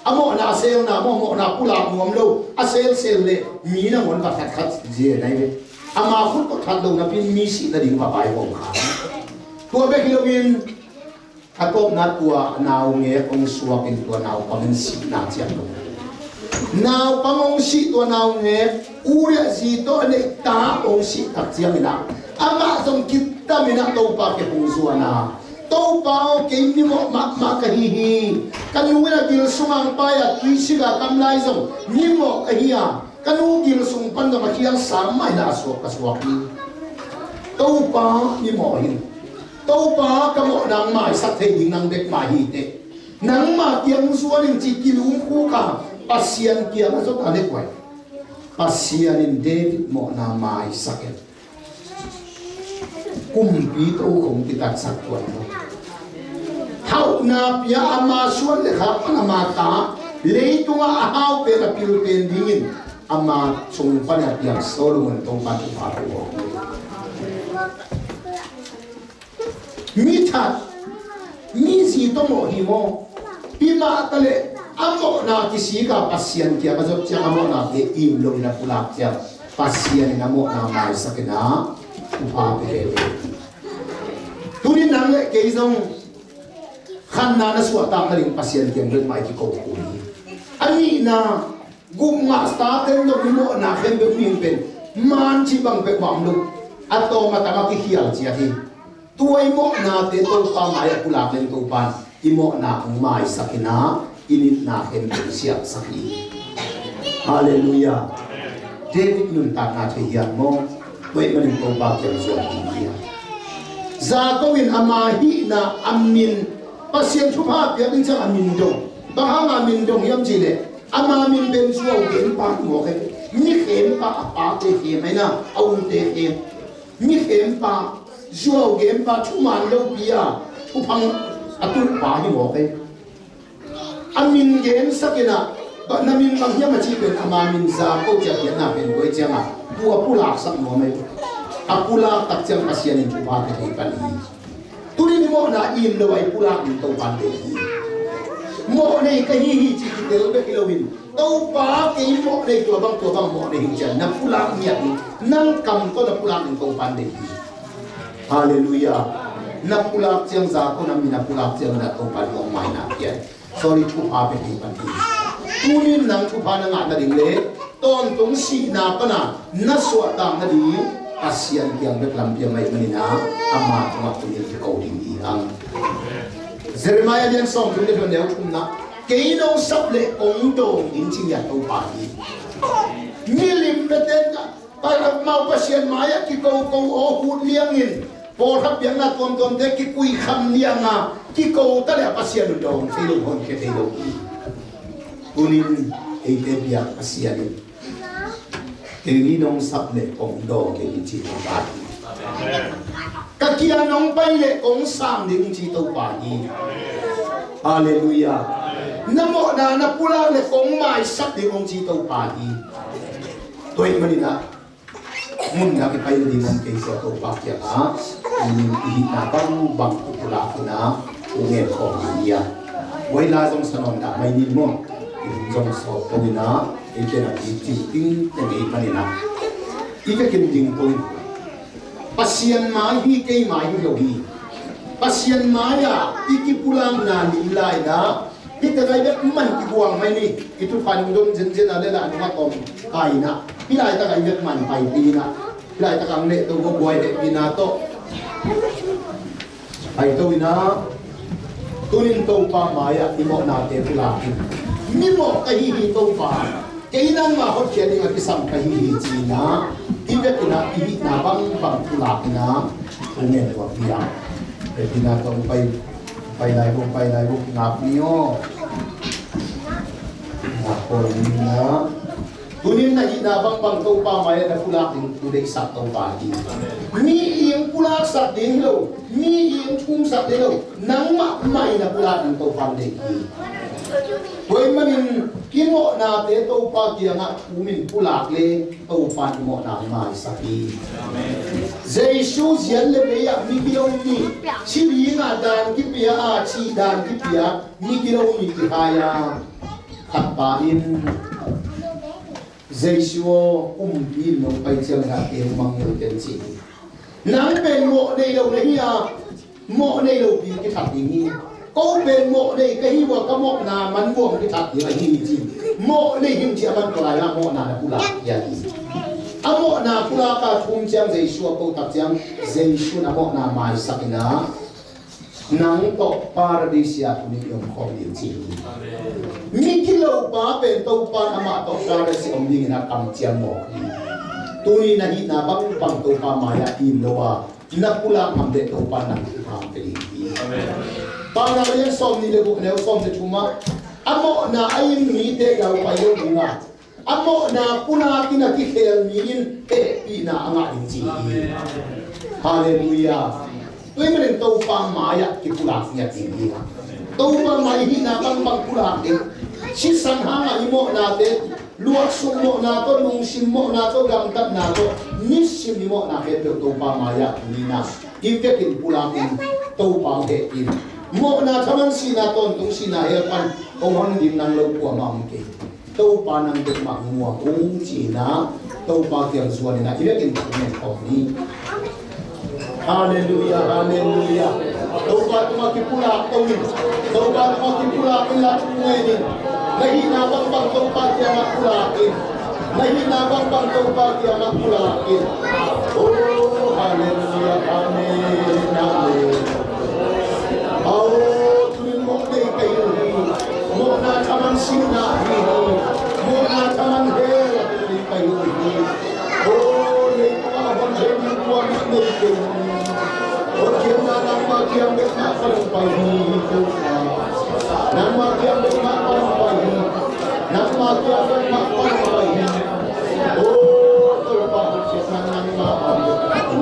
A mawhna selna maw, mawhna pulak nuam lo, a selsel le mi nangawn va that khat zia nai ve. Ama khut tawh that lo napi-in mi sih nading va pai vawng kha. Tua bek hi loin, a tawpna tua naungek hong suakin tua naupang in sihna ciang lo. Naupang hong sih tua naungek, u le zi tawh a neih ta hong sih tak ciangin ah, amah zong kitamin ah Topa kiang hong zuan a, Topa aw, kei mimawh mahmah ka hi hi. Ka nu in a gil sungah hong pai a, tuisik a kam lai zong mimawh ka hi a, ka nu gil sung pan zong a khial sam mah in ah a suak ka suak hi. Topa, mimawh hi. Topa, ka mawhna hong maisak thei ding nang bek mah hi teh. Nangmah kiang zuan ing ci kilumkhuk a, Pasian kiang a zot a, ne kuai. Pasian in David mawhna maisak in, kumpi tokhom kitatsak tuan lo. Hauhna pia, ama suan le khak pan ama ta, leitungah a hau pen a pil pen dingin ama sung pan a piang Solomon Topa thupha pe mawk. Mi that, mi zi tawh mawh hi maw? Pi mah ta leh, a mawhna kisik a Pasian kiang a zot ciang a mawhnate im loin a pulak ciang, Pasian in a mawhna maisak in a thupha pe veve. Tuni nang le kei zong khanna na suahtak nading Pasian kiang bek mah i kiko kul hi. A nihna, gupngah state in zong i mawhna khempeuh mihing pen man cih bang peuhmah om lo. A tawm a tam a kikhial ciat hi. Tua i mawhnate Topa mai-ah pulak leng Topa in i mawhna hong maisak in a, i nitna khempeuh siangsak hi. Halleluiah. David nuntakna thei hiam maw? Tua ahih manin Topa kiang zuan ding hi a. Jakob in ama hihna a min, Pasian thupha piak ding ciang a min dong. Bang hanga min dong hiam cih leh, ama min pen zuau genpa hi mawk hi. Mi khempa, a pate khem ahi na, a ute khem. Mi khempa, zuau genpa, thuman lopi a, thuphang a tulhpa hi mawk hi. A min gensak in a, na min bang hiam a cih pen ama min Jakob ci a, pianna pen tua ahih ciangin a, tua pulaksak nuam hi. A pulak tak ciang Pasian in thupha pia thei pan hi. Tuni in i mawhna im lo a i pulak ding Topa in deih hi. Mawhnei ka hi hi cih kitel bek hi loin, Topa kei mawhnei, tua bang tua bang mawhnei hi ci a na pulak ngiat ding, nang kam tawh na pulak ding Topa in deih hi. Halleluiah. Na pulak ciang Jakob na min a pulak ciang na Topa in hong maina pia hi. Sorry, thupha pia thei pan hi. Tuni in nang thupha na ngah nading le tawntung sihna pan a na suahtak nading Pasian kiang bek lampi a maih manin a, ama tungah tuni in kiko ding hi hang. Jeremiah lian sawmthum le thum, neu thumna, kei nong sap leh kong dawng ding ci ngiat Topa hi. Milim beten ka Pa, amau Pasian mai-ah kiko ko aw, khut liangin pawlkhat biakna tuamtuamte kikui kham lianga kiko ta leh a Pasian uh dawng thei lo, honkhia thei lo hi. Tunin eite biak Pasian in, kei nong sap leh kong dawng ding hi ci Topa hi. Ka kiang nong pai leh kong sang ding hi ci Topa hi. Halleluiah. Na mawhna na pulak leh kong maisak ding hi ci Topa hi. Tua ahih manin a, mun dang i pai nading om kei sia, Topa kiangah i hihna bangbang i pulak in a, thu ngen khawm ding hi a. Voi la zong sa nawn dah mai ning maw. I hun zong sawt ko in a, eite na i cih ding teng i hih manin a, i vekin ding ko in. Pasian mai hi, kei mai hi lo hi. Pasian mai-ah i kipulakna lim lai-in a, hih takah i bek man kiguang mai ni. I thupha nong don zenzen a le lah nong a tom pai in a, hih laitakah i bek man paipih in a, hih laitakah ang leh to ko buai hehpihna tawh paito in a, tunin Topa mai-ah i mawhnate pulak in, mimawh ka hi hi Topa, kei nangmah hotkhiat ding a kisam ka hi hi ci-in a, i bek in a i hihna bangbang pulak in a, thu ngen tuak hi a. Hehpihna tawh pai, pai lai bo, pai lai bo, ngap ni aw. Ngap Tunin na hihna bangbang Topa mai-ah na pulak ding thu deihsak Topa hi. Mi ing pulaksak ding hi lo, mi ing thumsak ding hi lo, nangmah mai na pulak ding Topa deih hi. Tua ahih manin i mawhnate Topa kiangah thumin pulak le Topa i mawhna maisak hi. Jesu ziat le bei-ah migilo nih, si dingah dan kipia a, thih dan kipia, migilo nih kihai a, khat pa in, Jesu aw, kumpi in nong pai ciangin ah kei hong mangngilh ken, ci hi. Nang pen mawh nei lo na hi a, mawh nei lopi kithat ding hi. Ko pen mawh nei ka hi ua, ka mawhna man vuang kithat ding ahi hi, ci. Mawh nei hi, ci a, man tua lai-ah mawhna na pulak hi a hi. A mawhna pulak a thum ciang Jesu a ko tak ciang, Jesu in a mawhna maisak in ah, nang tawh Paradis ah tuni i om khawm ding, ci hi. Migilo pa pen Topa in amah tawh Paradis ah om dingin a kamciam mawk hi. Tuni na hihna bangbang Topa mai-ah i lo a, na pulak ngam leh Topa nang i hang pe ding hi. Paunak lian sawmnih le guk, a neu sawm le thum ah, a mawhna a ing mite laupai lo ding a, a mawhna pulakin a kikhel mi in hehpihna a ngah ding, ci hi. Halleluiah. Tua ahih manin Topa mai-ah kipulak ngiat ding hi. Topa mai hihna bangbang pulak ding. Sisan hangah i mawhnate, luahsuk mawhna tawh, lungsim mawhna tawh, gamtatna tawh, nisim i mawhna khempeuh Topa mai-ah tuni in ah i vekin pulakin Topa hong hehpih in. Mawhna thaman sihna, tawntung sihna hell pan hong hon ding nang lo kuamah om kei. Topa nang bek mah muang ung, ci-in ah Topa kiang zuan in ah i vekin thumen khawm ni. Halleluiah, halleluiah. Topa tungah kipulak ko in. Topa tungah kipulak in la thumen in. Na hihna bangbang Topa kiangah pulak in. Na hihna bangbang Topa kiangah pulak in. Oh, halleluiah, amen, amen. Aw, tunin mawh nei ka hi uh hi. Mawhna thaman sihna ahi hi. Mawhna thaman hell ahi ka hi uh hi. Oh, leitung a hong hon thei ding kuamah nei kei uh hi. Hotkhiatna nangmah kiang bek mah pan hong pai hi, Topa. Nangmah kiang bek mah pan hong pai hi. Nangmah kiang bek mah pan hong pai hi. Oh, Topa, hotkhiatna nangmah pan hong pai hi.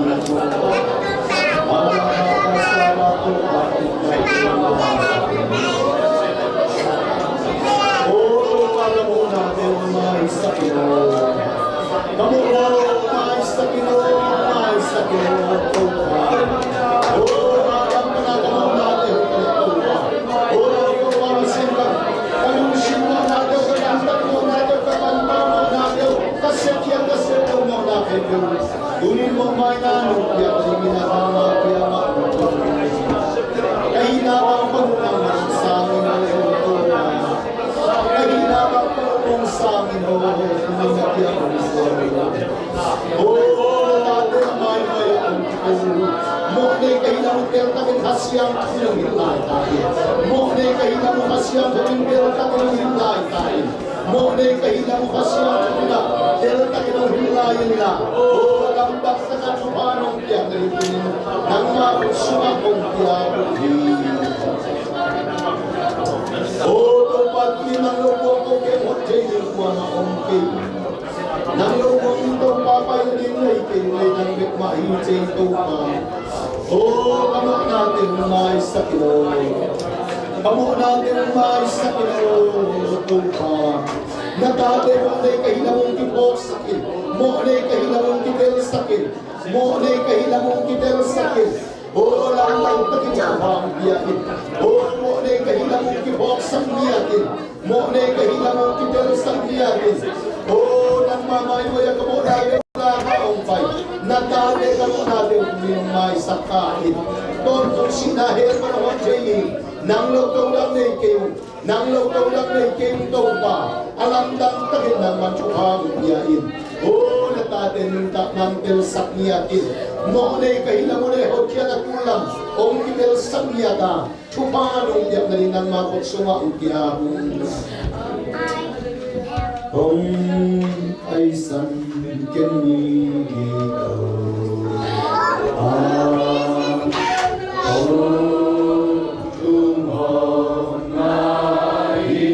Ka mawhna maisak in aw, maisak in aw, Topa. Oh, ka mawhnate, Topa. Oh, Topa, maisak in aw. Ka lungsim mawhnate, ka gamtat mawhnate, ka gamtat mawhnate, ka sepkhiat, ka sepkhiat mawhnate. Tunin mawhmaina nong piak dingin a, nangmah kiangah, ka hihna bang pan nang sang in aw, Topa. Ka hihna bang pan nang sang in aw, tunin a kiang hong sang in aw. Oh, na tate a maimai ah om kei. Mawh nei ka hihna mun teltakin Kha Siangtho in hong hilh lai ta in. Mawh nei ka hihna mun Kha Siangtho in teltakin hong hilh lai ta in. Mawh nei ka hihna mun Kha Siangtho in ah teltakin hong hilh lai inla, oh, lamdang takin thupha nong piak nadingin nangmah khut sungah kong piak uh hi. Oh, Topa, tuni nang lo muang ko kei hon thei ding kuamah om kei. Nang lo muang in Topa pai nading nei kei, nang bek mah hi cei Topa. Oh, ka mawhnate hong maisak in aw. Ka mawhnate hong maisak in aw, Topa. Na tate mawh nei ka hihna mun kiphawksak in. Mawh nei ka hihna mun kitelsak in. Mawh nei ka hihna mun kitelsak in. Oh, lamdang takin thupha hong pia in. Oh, mawh nei ka hihna mun kiphawksak ngiat in. Mawh nei ka hihna mun kitelsak ngiat in. Oh, nangmah maimai ah ka mawhnate hong lak a hong pai. Na tate ka mawhnate hong maisak ta in. Tawntung sihna hell pan hong hon thei in. Nang lo todang nei kei ung. Nang lo todang nei kei ung, Topa. A lamdang takin nangman thupha hong pia in. Oh, na tate nuntakna hong telsak ngiat in. Mawh nei ka hihna mun ah hotkhiatna tung lam hong kitelsak ngiat a, thupha nong piak nading nangmah khut sungah hong piak ung. Hong aisan ken ni ko. Ah, hong tung hong mai hi.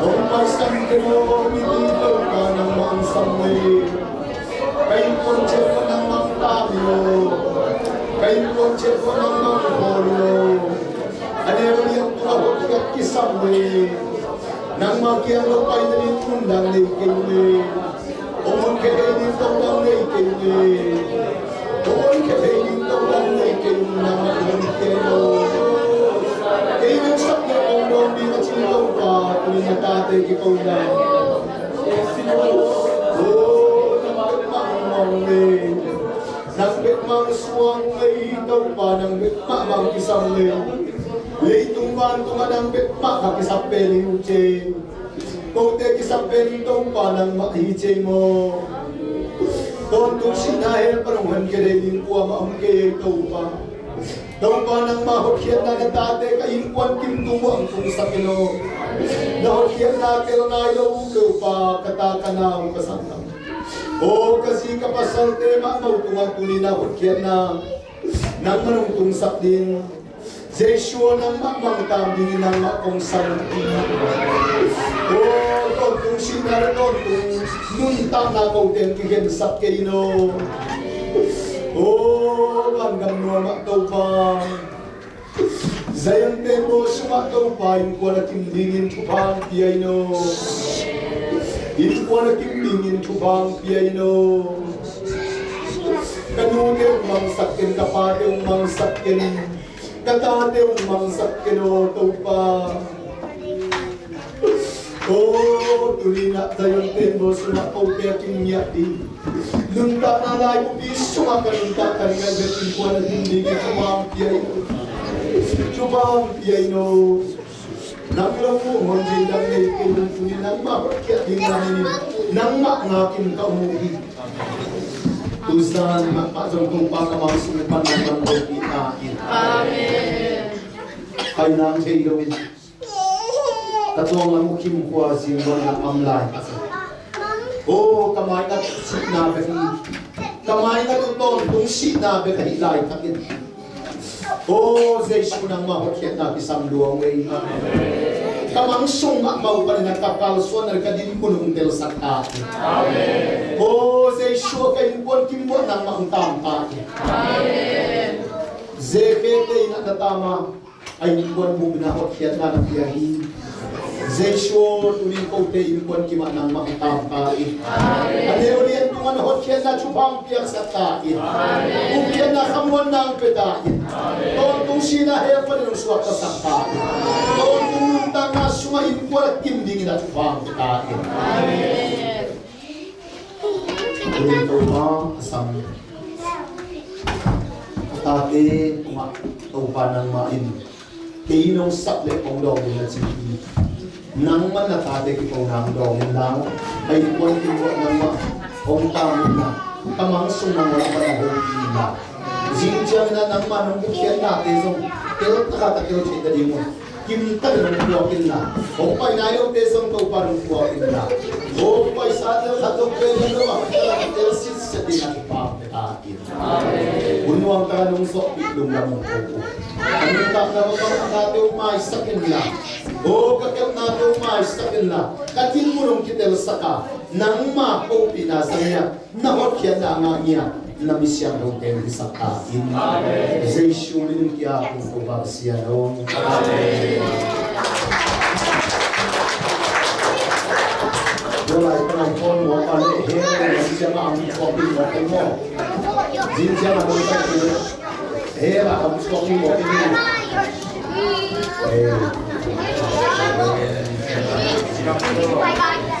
Hong paisan ken aw, mipi Topa nangmah hong sam lei. Ka innkuan ciat tawh nangmah hong tam hi lo. Ka innkuan ciat tawh nangmah hong khawl hi lo. A neu a lian tungah hotkhiat kisam lei. Nangmah kiang lo paina ding nuntak nei kei un lei. Hong honkhia thei ding tawh nang nei kei un lei. Hong honkhia thei ding tawh nang nei kei un, nangmah hong honkhia in aw. Kei nuntak ding hong dawng ding a ci Topa, tuni na tate kiko in aw. Aw, nang bek mah hong mawng lei. Nang bek mah hong suang lei, Topa, nang bek mah hong kisam lei. Leitung vantungah nang bek mah ka kisap pen hi uh ci. Kote kisap pen Topa nangmah hi ci maw. Tawntung sihna hell pan hong honkhia thei ding kuamah om kei ei Topa. Topa nangmah hotkhiatna na tate ka innkuan kim tung uah hong tungsak in aw. Na hotkhiatna tel nai lo uh Topa, ka ta ka nau ka sanggam, aw ka zi ka pasalte mahmah uh tungah tuni na hotkhiatna nangman hong tungsak ding. Jesu aw, nangmah mangtam dingin nangmah kong sam hi. Aw tawntung sihna le tawntung nuntakna kote hong kigensak kei in aw. Aw vangam nuam ah Topa, Zion Tembaw sungah Topa innkuan a kim dingin thupha hong pia in aw. Innkuan a kim dingin thupha hong pia in aw. Ka nute hong mangsak ken, ka pate hong mangsak ken, ka tate hong mangsak ken aw Topa. Aw, tuni-in ah Zion Tembaw sungah kote a kim ngiat ding, nuntakna laibupi sungah ka nuntak ka ngiat bek innkuan a kim dingin thupha hong pia in aw. Thupha hong pia in aw. Nang lo muh hong zin dang nei kei un, tuni nangmah hotkhiat ding lamin nangmah ngakin ka um uh hi. Tuzan mah zong Topa ka mang sung pan nangmah hong pi ta in. Amen. Pai nang thei lo in. Ka tuang lam uh Kim khua zing luan na am lai ka sa. Aw, ka mai ngat sihna bek hi. Ka mai ngat uh tawntung sihna bek ahi lai takin. Aw Jesu, nangmah hotkhiatna kisam lua uh ei. Ka mang sung mahmah uh panin a ka kalsuan a ka dinmun hong telsak ta in. Aw Jesu, ka innkuan kim buah nangmah hong taam ta in. Amen. Zeke te in a na taam a, a innkuan bupna hotkhiatna na pia hi. Jesu, tuni kote innkuan kimah nangmah hong taam ta in. A neu lian tungah na hotkhiatna thupha hong piaksak ta in. Hong piakna khamuanna hong pia ta in. Tawntung sihna hell panin hong suaktasak ta in. Tawntung nuntakna sungah innkuan a kim dingin a thupha hong pia ta in. Tuni Topa a sam a tate tungah Topa nangmah in kei in hong sap leh kong dawng ding na ci hi. Nangmah in na tate kipona hong dawng in la, ka innkuan kim buah nangmah hong taam in la, ka mang sung nangmah hong pi in la. Zing ciangin ah nangmah in hong gupkhiatnate zong tel taka ka tel theih nading un kim takin hong puak in la, hong pai nai lote zong Topa in hong puak in la, hong paisa tel khat zong pen lo a, tel sitset ding a thupha hong pia ta in. Hun nuam takin hong zawhpih lungdam hong ko uh. Ka nuntakna bang a tate hong maisak in la, aw ka khelhnate hong maisak in la, ka dinmun hong kitelsak a, nangma hopihna zang in a, na hotkhiatna a ngah in a, na mi siangthote hong hisak ta in. Jesu min in ki-ap ung, Topa Pasian aw. Amen. Tua lai pangai pawl mawk a leh hell a lam siang a om suak ding mawk ding maw? Zing siang a dong tak ding hell a om suak ding mawk ding maw? Amen.